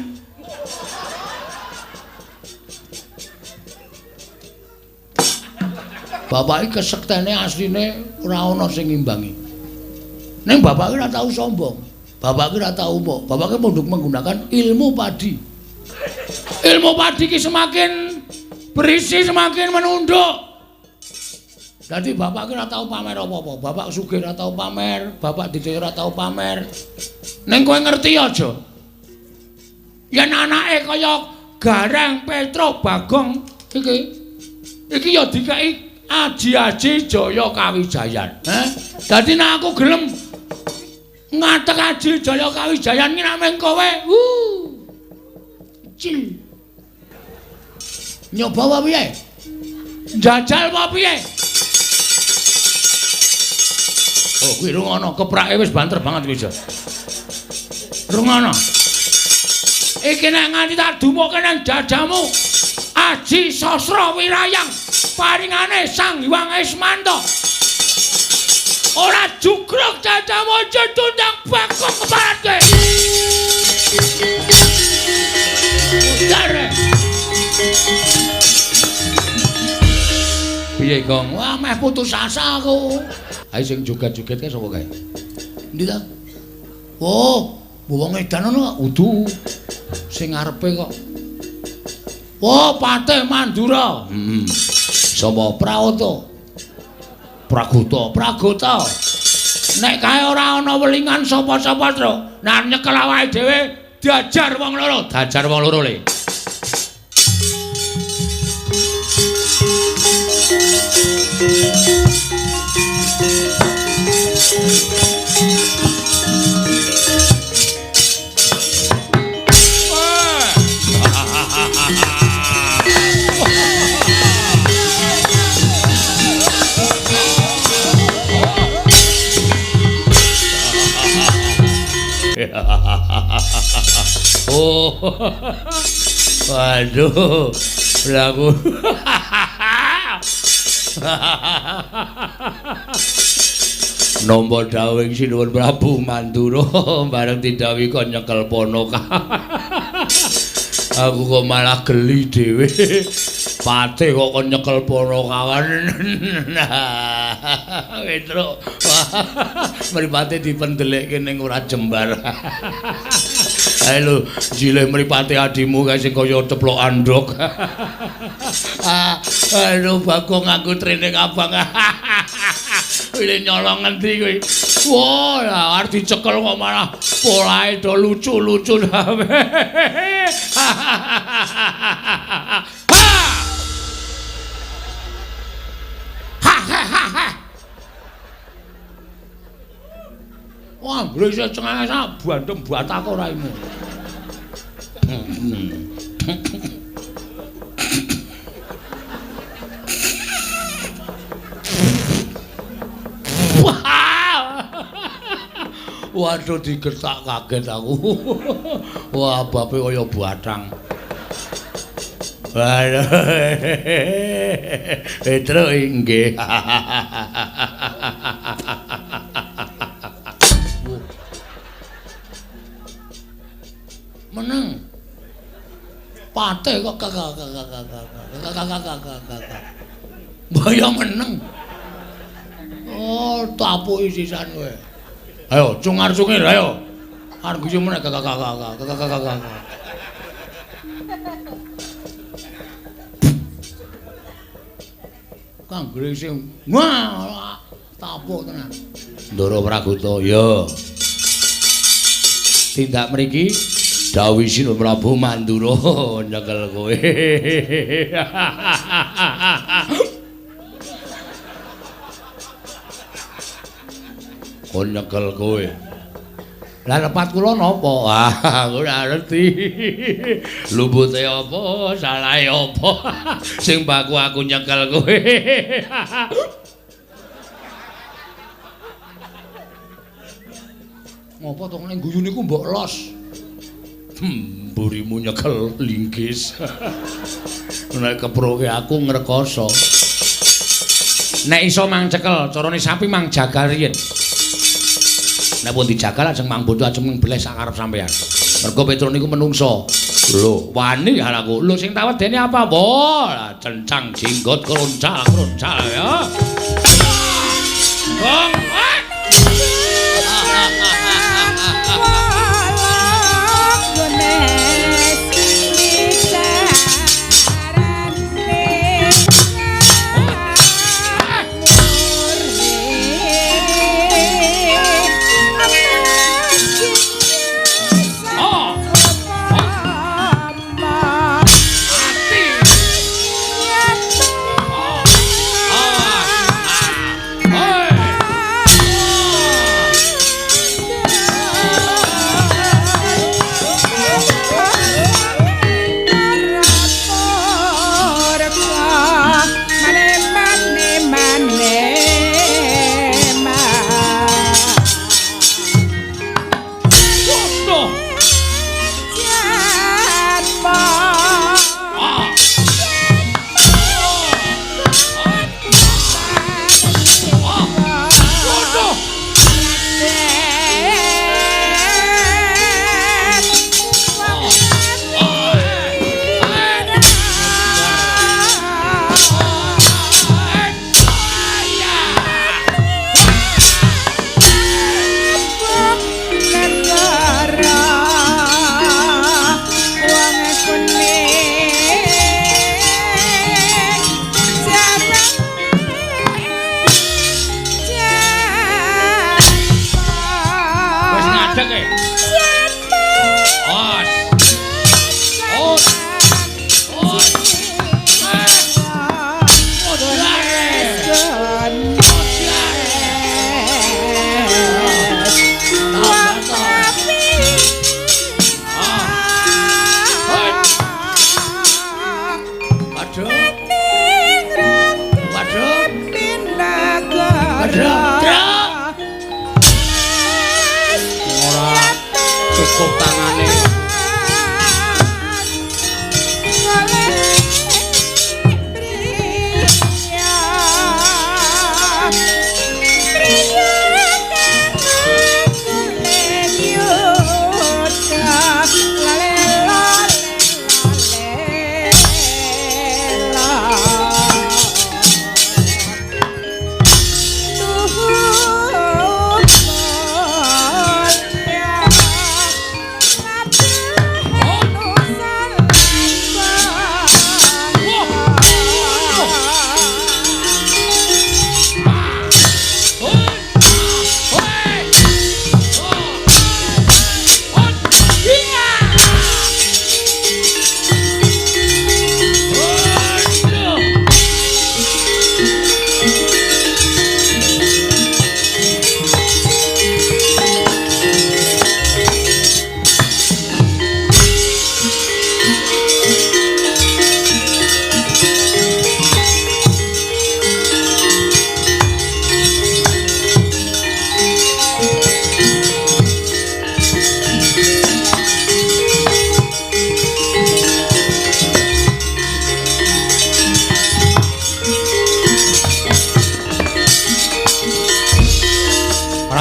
Bapak iki kesektene asline ora ana sing ngimbangi. Ning bapak ki ora tau sombong. Bapak ki ora tau mbok. Bapak ki menggunakan ilmu padi. Ilmu padi ki semakin berisi semakin menunduk. Dadi bapak ki ora tau pamer apa-apa. Bapak sugih ora tau pamer, bapak didhe ora tau pamer. Ning kowe ngerti aja. Yen anake kaya Gareng, Petruk, Bagong iki iki ya dikeki aji-aji Jaya Kawijayan. Heh. Dadi nek aku gelem ngatek aji Jaya Kawijayan ki nek mung kowe, Cil. Nyoba apa piye? Njajal apa piye? Oh, kuwi rungono keprake wis banter banget kuwi, Jo. Rungono. Iki nek nganti tak dumukke nang dadamu, Aji Sasra Wirayang paringane Sang Hyang Ismanto. Ora jugruk dadamu aja tundang bakung keparat kowe. Udar. Piye, Gong? Wah, meh putus asa aku. Ayo sing joget-joget kae sapa kae? Endi ta? Oh, wong edan ngono kok. Udu. Sing ngarepe kok. Oh, Patih Mandura. Heeh. Sapa? Prawoto. Pragota, Pragota. Nek kae ora ana welingan sapa-sapa, Tru. Nek nyekel awake dhewe diajar wong loro, diajar wong loro le. Oh. Waduh. Lah aku. Nampa dawuhing Sinuwun Prabu Mandura bareng didhawuhi kon nyekel ponoka. Aku kok malah geli dhewe. Patih kok kon nyekel ponokawan. Petruk. Mripate dipendelekke ning ora jembar. Ayo lho, jilih mripate adimu kae sing kaya ceplok andhok. Aduh, Bagong nganggo training abang. Wile nyolong ngendi kowe? Wah, lah arep dicekel kok malah polahe do lucu-lucu. Ha! Ha ha ha ha. Wah, mrese cengengesan bandem batako raimu. Waduh, digertak kaget aku. Wah, bape kaya batang. Waduh. Petruk inggih. Meneng. Patih kok kakak. Mbaya meneng. Oh, tapuki sisan kowe. Ayo, cungar-cungir ayo. Arep guyu meneh kakak. Kang Gresing. Wah, tapuk tenan. Ndara Pragoto, ya. Tindak mriki dawuh Sinuwun Prabu Mandura nyekel kowe. Kon nyekel kowe. Lah lepat kula napa? Ah, aku ora ngerti. Lumbute apa, salahe apa? Sing baku aku nyekel kowe. Ngopo to ning guyu niku mbok los? Mburimu nyekel linggis. Nek keproke aku ngrekoso. Nek iso mang cekel, carane sapi mang jagal riyin. Nek pun dijagal ajeng mang bondo ajeng mbleh sak karep sampean. Mergo Petruk niku menungso. Lho, wani aku. Lho sing tak wedeni apa? Wah, cencang jenggot kroncak-kroncak ya. Gong.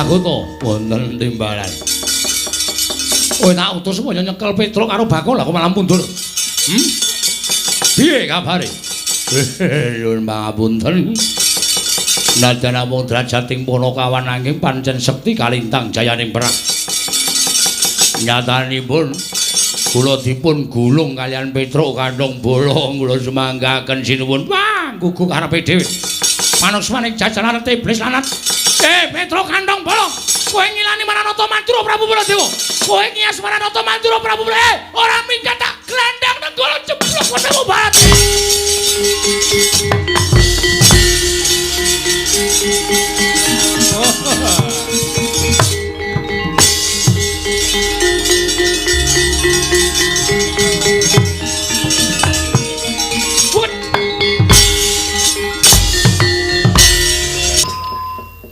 Anggota wonten timbalan. Kowe tak utus supaya nyekel Petruk karo Bagong, lah kok malah mundur. Piye kabare? Nyuwun pangapunten. Najan namung drajating Panakawan nanging pancen sekti kalintang jayaning perang. Nyatanipun kula dipun gulung kaliyan Petruk kantong bolong kula sumanggaken sinuwun. Wah, gugu karepe dhewe. Manusmaning jajaran iblis lanat. Petruk kantong bolong, kowe ngilani Maranata Madura Prabu Baladewa. Kowe ngias Maranata Madura Prabu Baladewa. Ora minggat tak glandang Nenggala jeblok kowe barat.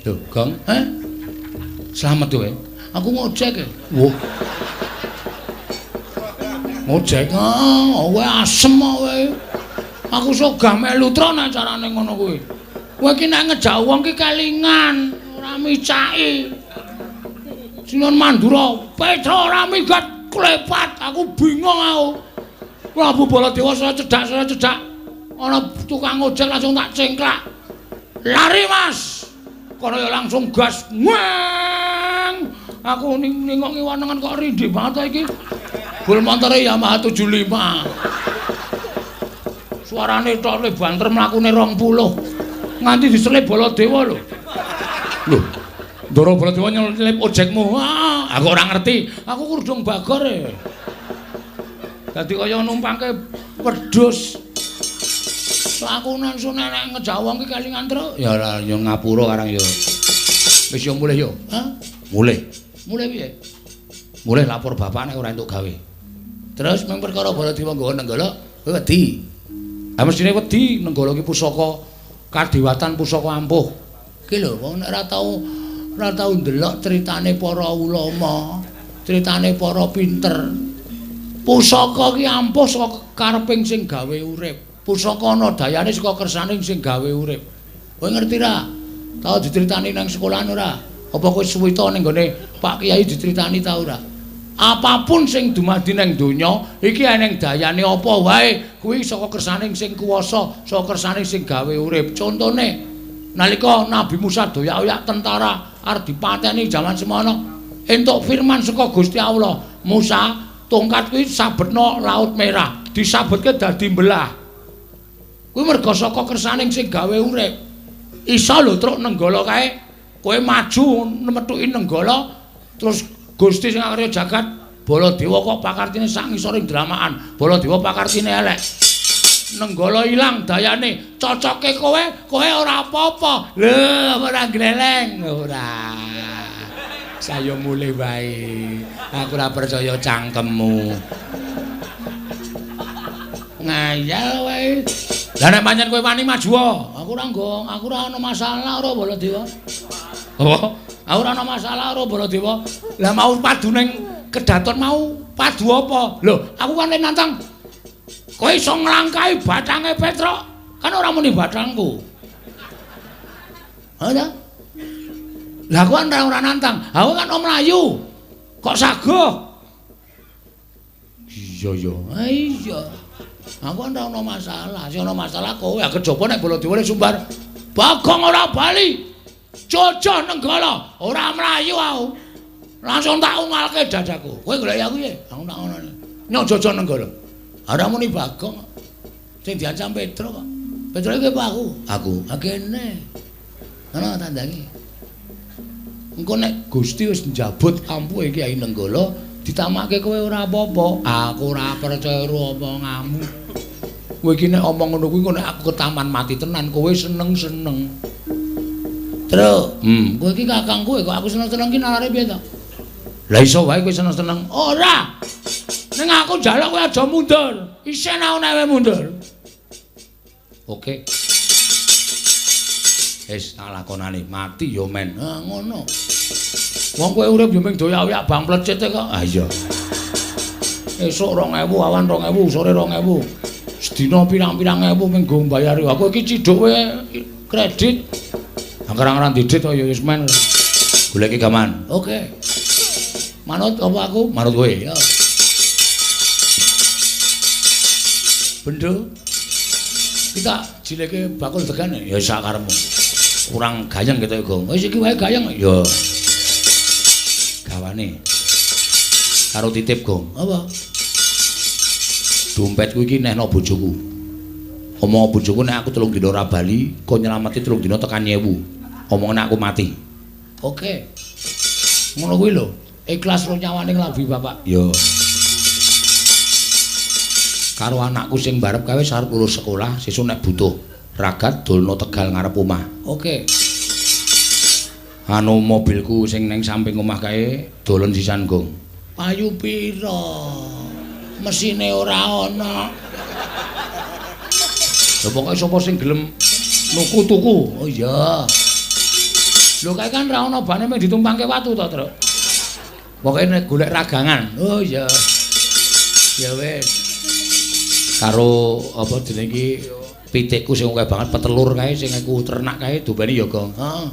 Lho, Gong, eh? Slamet kowe. Aku ngojek e. Wah. Ngojek ah, kowe asem kowe. Aku sogah melu tron acarane ngono kuwi. Kowe iki nek ngejak wong ki kelingan, ora micaki. Sinuwun Mandura, Petruk ora minggat klepat, aku bingung aku. Prabu Baladewa saya cedak. Ana tukang ojek langsung tak cengklak. Lari, Mas. Kono ya langsung gas. Weng. Aku ningok ngiwanengan kok rindih banget iki. Bul montore Yamaha 75. Suarane tok le banter mlakune 20. Nganti diselip Baladewa lho. Lho, Ndara Baladewa nyelip ojekmu. Ah, aku ora ngerti. Aku kurdung bagor e. Dadi kaya numpangke wedhus. Aku langsung nek ngejak wong ki kelingan truk. Ya ora ya ngapura karang ya. Wis yo mulih yo. Hah? Mulih. Mulih piye? Mulih lapor bapak nek ora entuk gawe. Terus mung perkara Baladewa nggawa Nenggala, kowe wedi. Ha mestine wedi, Nenggala ki pusaka kadewatan, pusaka ampuh. Ki lho wong nek ora tau ndelok critane para ulama, critane para pinter. Pusaka ki ampuh saka kareping sing gawe urip. Pusaka ana dayane saka kersane sing gawe urip. Kowe ngerti ra? Tau diceritani nang sekolahan ora? Apa kowe suwita ning gone Pak Kiai diceritani ta ora? Apapun sing dumadi nang donya, iki eneng dayane apa wae, kuwi saka kersane sing kuwasa, saka kersane sing gawe urip. Contone, nalika Nabi Musa doyak-oyak tentara arep dipateni jaman semono, entuk firman saka Gusti Allah, Musa, tongkat kuwi sabetno Laut Merah, disabetke dadi belah. Kuwi merga saka kersane sing gawe urip. Iso lho truk Nenggala kae, kowe maju methuki Nenggala, terus Gusti sing akarya jagat Baladewa kok pakartine sak ngisoring dramakan. Baladewa pakartine elek. Nenggala ilang dayane, cocoke kowe, kowe ora apa-apa. Lho, ora gleleng, ora. Saya mulih wae. Aku ora percaya cangkemmu. Ngayal wae. Lah nek pancen kowe wani maju, aku ora nggong, aku ora ana masalah karo Baladewa. Apa? Aku ora ana masalah karo Baladewa. Lah mau padu ning kedaton mau padu apa? Lho, aku kan nantang. Kowe iso nglangkahi bathange Petruk, kan ora muni bathangku. Ha ta? Lah aku kan ora nantang. Aku kan om mlayu. Kok sagoh? Iya ya. Ha iya. Aku ora ana masalah, sing ana masalah kowe. Kejaba nek Baladewa sumbar. Bagong ora bali. Jojoh Nenggala, ora mlayu aku. Langsung tak ungalke dadaku. Kowe golek aku piye? Aku tak ngono. Nyok jojoh Nenggala. Ora muni Bagong. Sing diancam Petruk kok. Petruk iki apa aku? Aku. Ha kene. Ngono tandangi. Engko nek Gusti wis njabut ampuhe Kyai Nenggala, ditamake kowe ora apa-apa. Aku ora percaya karo omonganmu. Kowe iki nek omong ngono kuwi engko nek aku ketaman mati tenan kowe seneng-seneng. Truk, kowe iki kakangku kok aku seneng-seneng ki nalare piye to? Lah iso wae kowe seneng-seneng. Ora. Ning aku njaluk kowe aja mundur. Isin aku nek kowe mundur. Oke. Wis tak lakonane mati ya men. Ha ngono. Wong kowe urip ya mung doyak-oyak bang plecit kok. Ha iya. Esuk 2000, awan 2000, sore 2000. Sedina pirang-pirang ewu mung nggo mbayari. Aku iki ciduk kowe kredit. Angger-anggeran didit kok ya wis men. Goleki gaman. Oke. Manut apa aku? Manut kowe. Ya. Bendo. Kita jileke bakul degan ya sak karepmu. Kurang gayeng gitu ya, Gong. Wis iki wae gayeng ya. Gawane. Karo titip, Gong. Apa? Dompetku iki nehno bojoku. Omong bojoku nek aku 3 dina ora bali, kon nyelameti 3 dina tekan 1000. Omongane aku mati. Oke. Ngono kuwi lho. Ikhlas ro nyawane nglambi bapak. Ya. Karo anakku sing barep kae wis arep lulus sekolah, sesuk nek butuh ragat dolno Tegal ngarep omah. Oke. Anu mobilku sing ning samping omah kae dolen sisan, Gong. Payu pira? Mesine ora ana. Lha pokoke sapa sing gelem nuku tuku. Oh iya. Lho kae kan ra ana bane mung ditumpangke watu to, Truk. Pokoke nek golek ragangan. Oh iya. Ya wis. Karo apa jenenge iki pitikku sing akeh banget petelur kae sing aku ternak kae dobane ya, Gong. Heeh.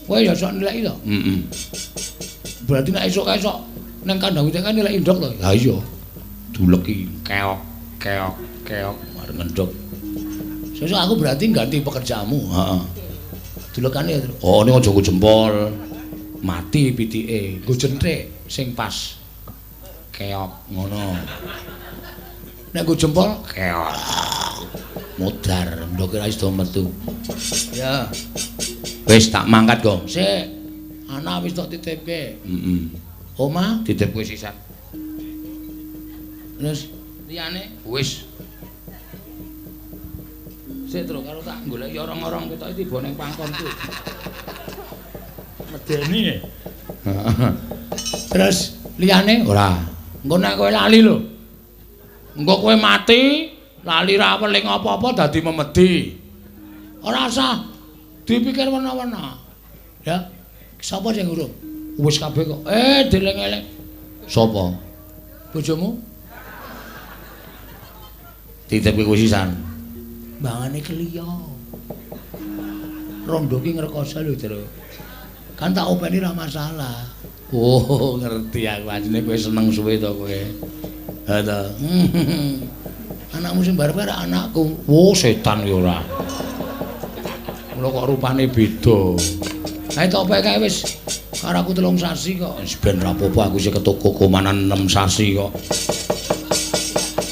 Kowe ya sok nilai to? Heeh. Berarti nek esuk kae sok nang kandang pitik kae nilai ndok to? Ha iya. Duleki keok keok keok arep ngendhok. Sesuk aku berarti ganti pekerjaanmu. Heeh. Dulekane ya. Oh, ning aja nggo jempol. Mati pitike. Nggo jenthik sing pas. Keok ngono. Nek nggo jempol keok. Modar, ndoke ra iso metu. Ya. Wis tak mangkat, Gong. Sik. Anak wis tak titipke. Heeh. Omah titipke sisan. Terus liyane wis. Sik, Truk, karo tak goleki orong-orong ketoke tiba ning pangkonku. Medeni. Terus liyane ora. Engko nek kowe lali lho. Engko kowe mati, lali ra weling apa-apa dadi memedi. Ora usah dipikir wena-wena. Ya. Sapa sing urung? Wis kabeh kok. Dileng-eleng. Sapa? Bojomu? Titipke kowe sisan. Mbangane keliya. Rondo ki ngrekoso lho, Truk. Kan tak openi ra masalah. Oh, ngerti aku asline kowe seneng suwe to kowe. Ha ta. Anakmu sing barep ora anakku. Oh, setan ya ora. Mula kok rupane beda. Kae tope kae wis karo aku 3 sasi kok. Wis ben ra apa-apa aku sing ketoko komanan 6 sasi kok.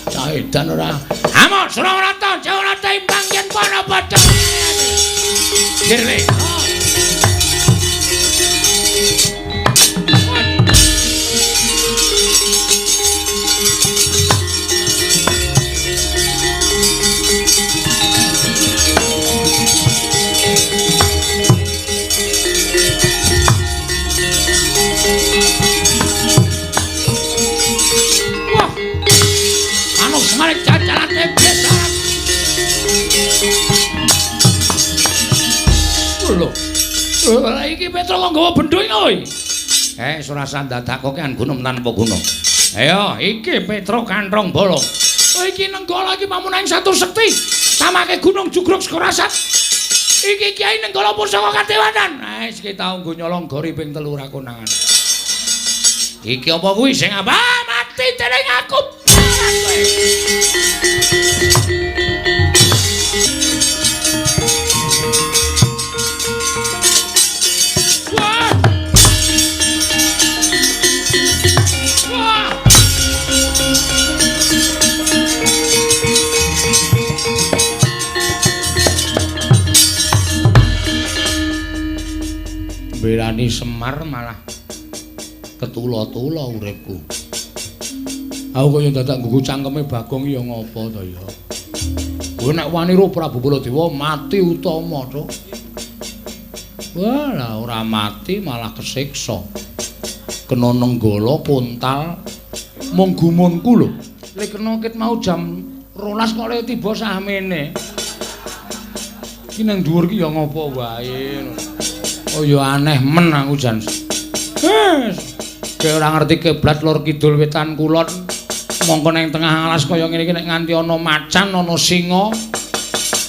Cah edan ora. Amok Surawarata, Jawarata imbang yen para padha. Jirle. Wah. Anu semare jajalane besaran. Lho. Lah iki Petro kok nggawa bendho iki kowe? Ora usah dadak kokean gunung tanpa guna. Ayo, iki Petro kanthong bolong. Oh, iki Nenggala iki pamunaing satu sekti. Tamake gunung jugruk sekorasat. Iki Kyai Nenggala pusaka kadewanan. Wis iki tau nggo nyolong gori ping 3 ra konangan. Iki apa kuwi sing apa? Mati dening aku. Wah. Wah. Belani Semar malah ketula-tula uripku. Aku kaya dadak nggugu cangkeme Bagong ya ngopo to ya. Kowe nek wani ro Prabu Baladewa mati utama to. Wah, lah ora mati malah kesiksa. Kena Nenggala kontal mung gumunku lho. Lek kena ket mau jam 12 kok le tiba sahmene. Iki nang dhuwur ki ya ngopo wae. Oh ya aneh men aku jan. Wes, kayak ora ngerti kiblat lor kidul wetan kulon. Mongko nang tengah alas kaya ngene iki nek nganti ana macan, ana singa.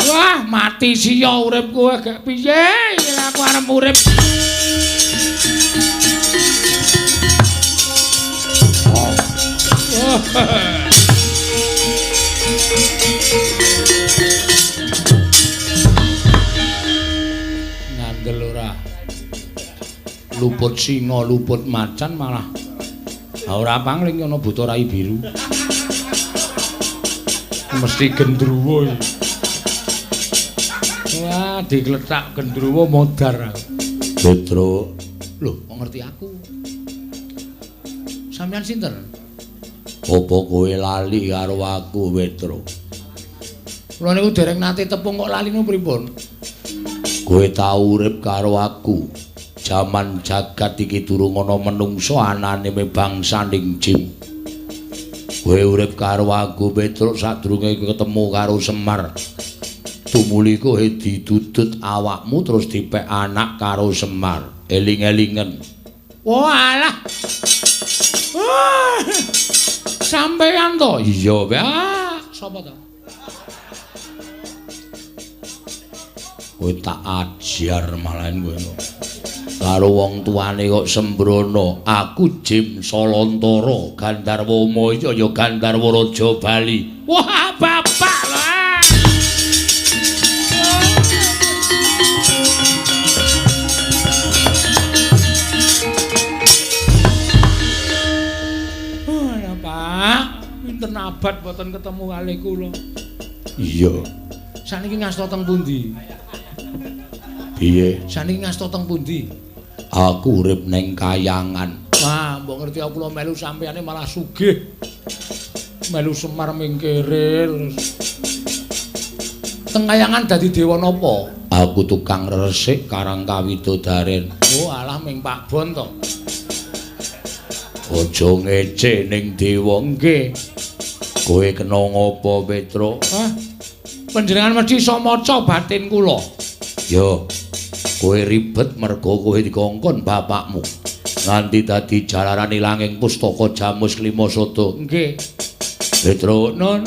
Wah, mati sia uripku gak piye aku arep urip. Ngandel ora. Luput singa, luput macan malah ora pangling ana buta rai biru. Mesti gendruwo iki. Wah, digletak gendruwo modar. Petro, lho, kok ngerti aku? Sampeyan sinten? Apa kowe lali karo aku, Petro? Kula niku dereng nate tepung kok lali niku pripun? Kowe tau urip karo aku. Jaman jagat iki durung ana menungsa anane bangsaning jin. Kowe urip karo aku, Petro, sadurunge ketemu karo Semar. Tumuli kowe didudut awakmu terus dipek anak karo Semar. Eling-elingen. Walah. Wah. Sampeyan to? Iya, Pak. Sapa to? Kowe tak ajar malahan kowe. Karo wong tuane kok sembrono. Aku Jim Solontara, Gandharwa Maya ya Gandharwa Raja Bali. Wah, bapak lah. Oh, ya, Pak. Pinten abad mboten ketemu kalih kula. Iya. Saniki ngasta teng pundi? Piye? Saniki ngasta teng pundi? Aku urip ning kayangan. Wah, mbok ngerti aku kula melu sampeyane malah sugih. Melu Semar mingkire terus. Teng kayangan dadi dewa napa? Aku tukang resik karang kawidodaren. Oh, alah ming Pak Bon to. Aja ngece ning dewa nggih. Kowe kena ngopo, Petro? Hah? Panjenengan mesti iso maca batin kula. Yo. Kowe ribet mergo kowe dikongkon bapakmu nganti dadi jalaran ilanging pustaka Jamus Klima Sada. Nggih. Petro, nun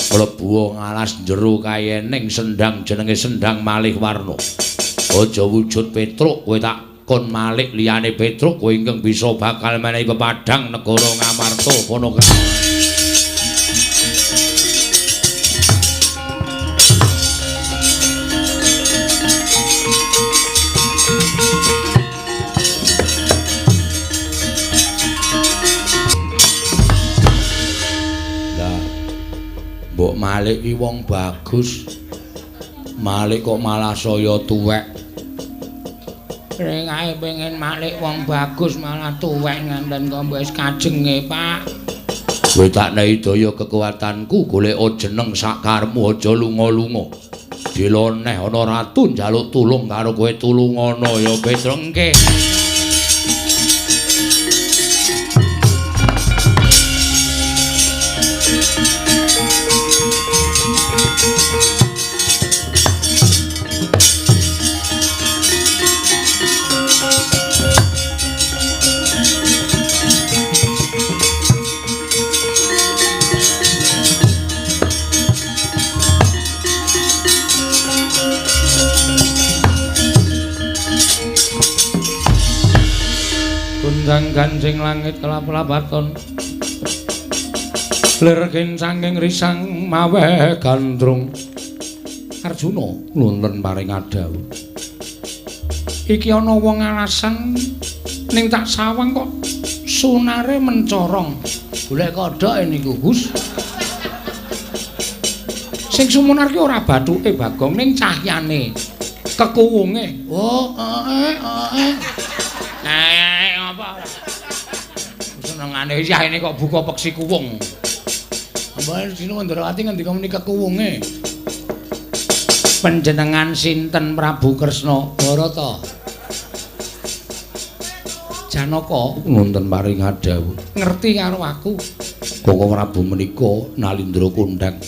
mlebu ngalas jero kayening sendang jenenge Sendang Malih Warna. Aja wujud Petruk, kowe tak kon malik liyane Petruk, kowe ingkang bisa bakal menehi pepadhang negara Ngamarta kono kae. Mbok Malik ki wong bagus. Malik kok malah saya tuwek. Rengae pengen Malik wong bagus malah tuwek nganten kok wis kajenge, Pak. Kowe tak nehi daya kekuatanku golek jeneng sakarmu aja lunga-lunga. Diloneh ana ratu njaluk tulung karo kowe tulungana ya Petro. Nggih. Gundang ganjing langit kelap-lapaton lir saking risang maweh gandrung. Arjuna nuwun paring adhawuh. Iki ana wong alasan ning tak sawang kok sunare mencorong. Golek kodhoke niku, Gus. Sing sumunar ki ora bathuke Bagong ning cahyane, kekuwunge. Oh, apa? Senengane yah ini kok buka peksi kuwung. Mbah dina Ndrawati ngendika muni kekuwunge. Panjenengan sinten Prabu Kresna Barata? Janaka nuwun paring adhawuh. Ngerti karo aku. Koko Prabu menika Nalindra kondhang.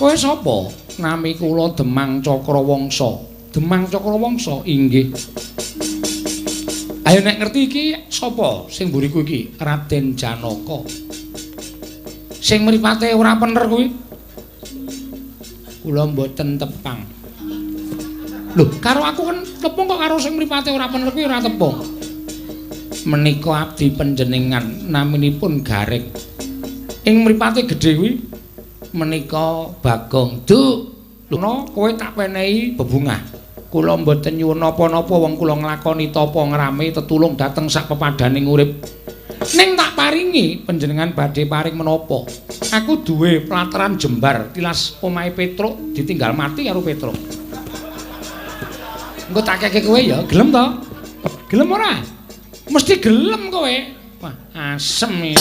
Kowe sapa? Nami kula Demang Cakrawangsa. Demang Cakrawangsa inggih. Ayo nek ngerti iki sapa sing mburiku iki? Raden Janaka. Sing mripate ora pener kuwi. Kula mboten tepang. Lho, karo aku kan Tepung kok karo sing mripate ora pener kuwi ora tepung. Menika abdi panjenengan naminipun Gareng. Ing mripate gedhe kuwi menika Bagong. Duk, lho kowe tak penehi bebungah. Kula mboten nyuwun napa-napa wong kula nglakoni tapa ngrame tetulung dhateng sak pepadaning urip. Ning tak paringi panjenengan badhe paring menapa? Aku duwe plataran jembar tilas omahe Petruk ditinggal mati karo Petruk. Engko tak keke kowe ya, gelem to? Gelem ora? Mesti gelem kowe. Wah, asem ya.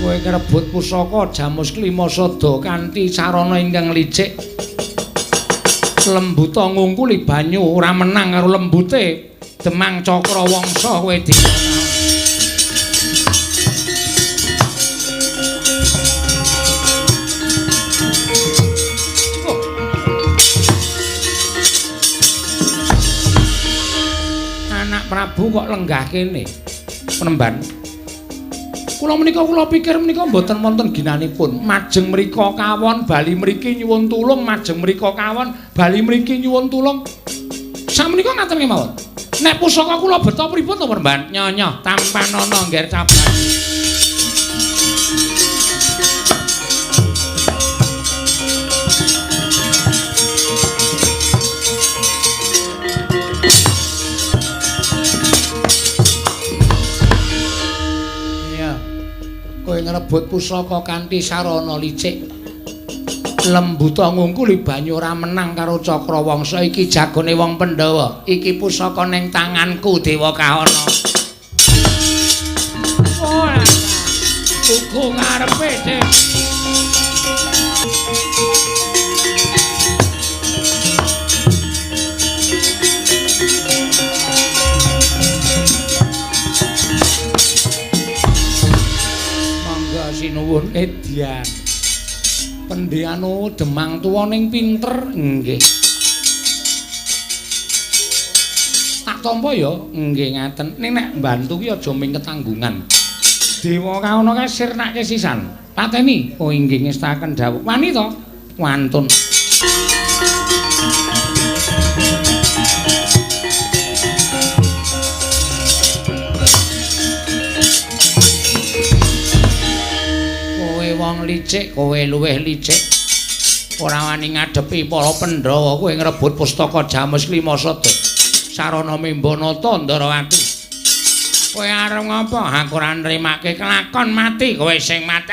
Kowe ngrebut pusaka Jamus Klima Sada kanthi carana ingkang licik. Lembuta ngungkuli banyu ora menang karo lembute Demang Cakrawangsa kowe di. Anak Prabu kok lenggah kene. Penemban. Kula menika kula pikir menika mboten wonten ginanipun. Majeng mriko kawon bali mriki nyuwun tulung, majeng mriko kawon bali mriki nyuwun tulung. Sakmenika ngaten kemawon. Nek pusaka kula beto pripun to, Penemban? Nyonya, tampanana ngger caban. Kowe ngrebut pusaka kanthi sarana licik. Lembuta ngungkuli banyu ora menang karo Cakrawangsa iki jagone wong Pandhawa. Iki pusaka ning tanganku Dewa Kahana. Ora. Uga ngarepe, Dik. Sinuwun edyan. Pendheanu Demang tuwa ning pinter nggih. Tak tampa ya nggih ngaten. Ning nek mbantu ki aja ming ketanggungan. Dewa Kahana kae sirnake sisan. Pateni. Oh inggih ngestaken dawuh. Wani to? Wantun. Wong licik, kowe luwih licik. Ora wani ngadepi para Pandhawa, kowe ngrebut pustaka Jamus Klima Sada. Sarana Mimbanata Ndarawati. Kowe arep ngapa? Aku ora nrimake kelakon mati, kowe sing mati.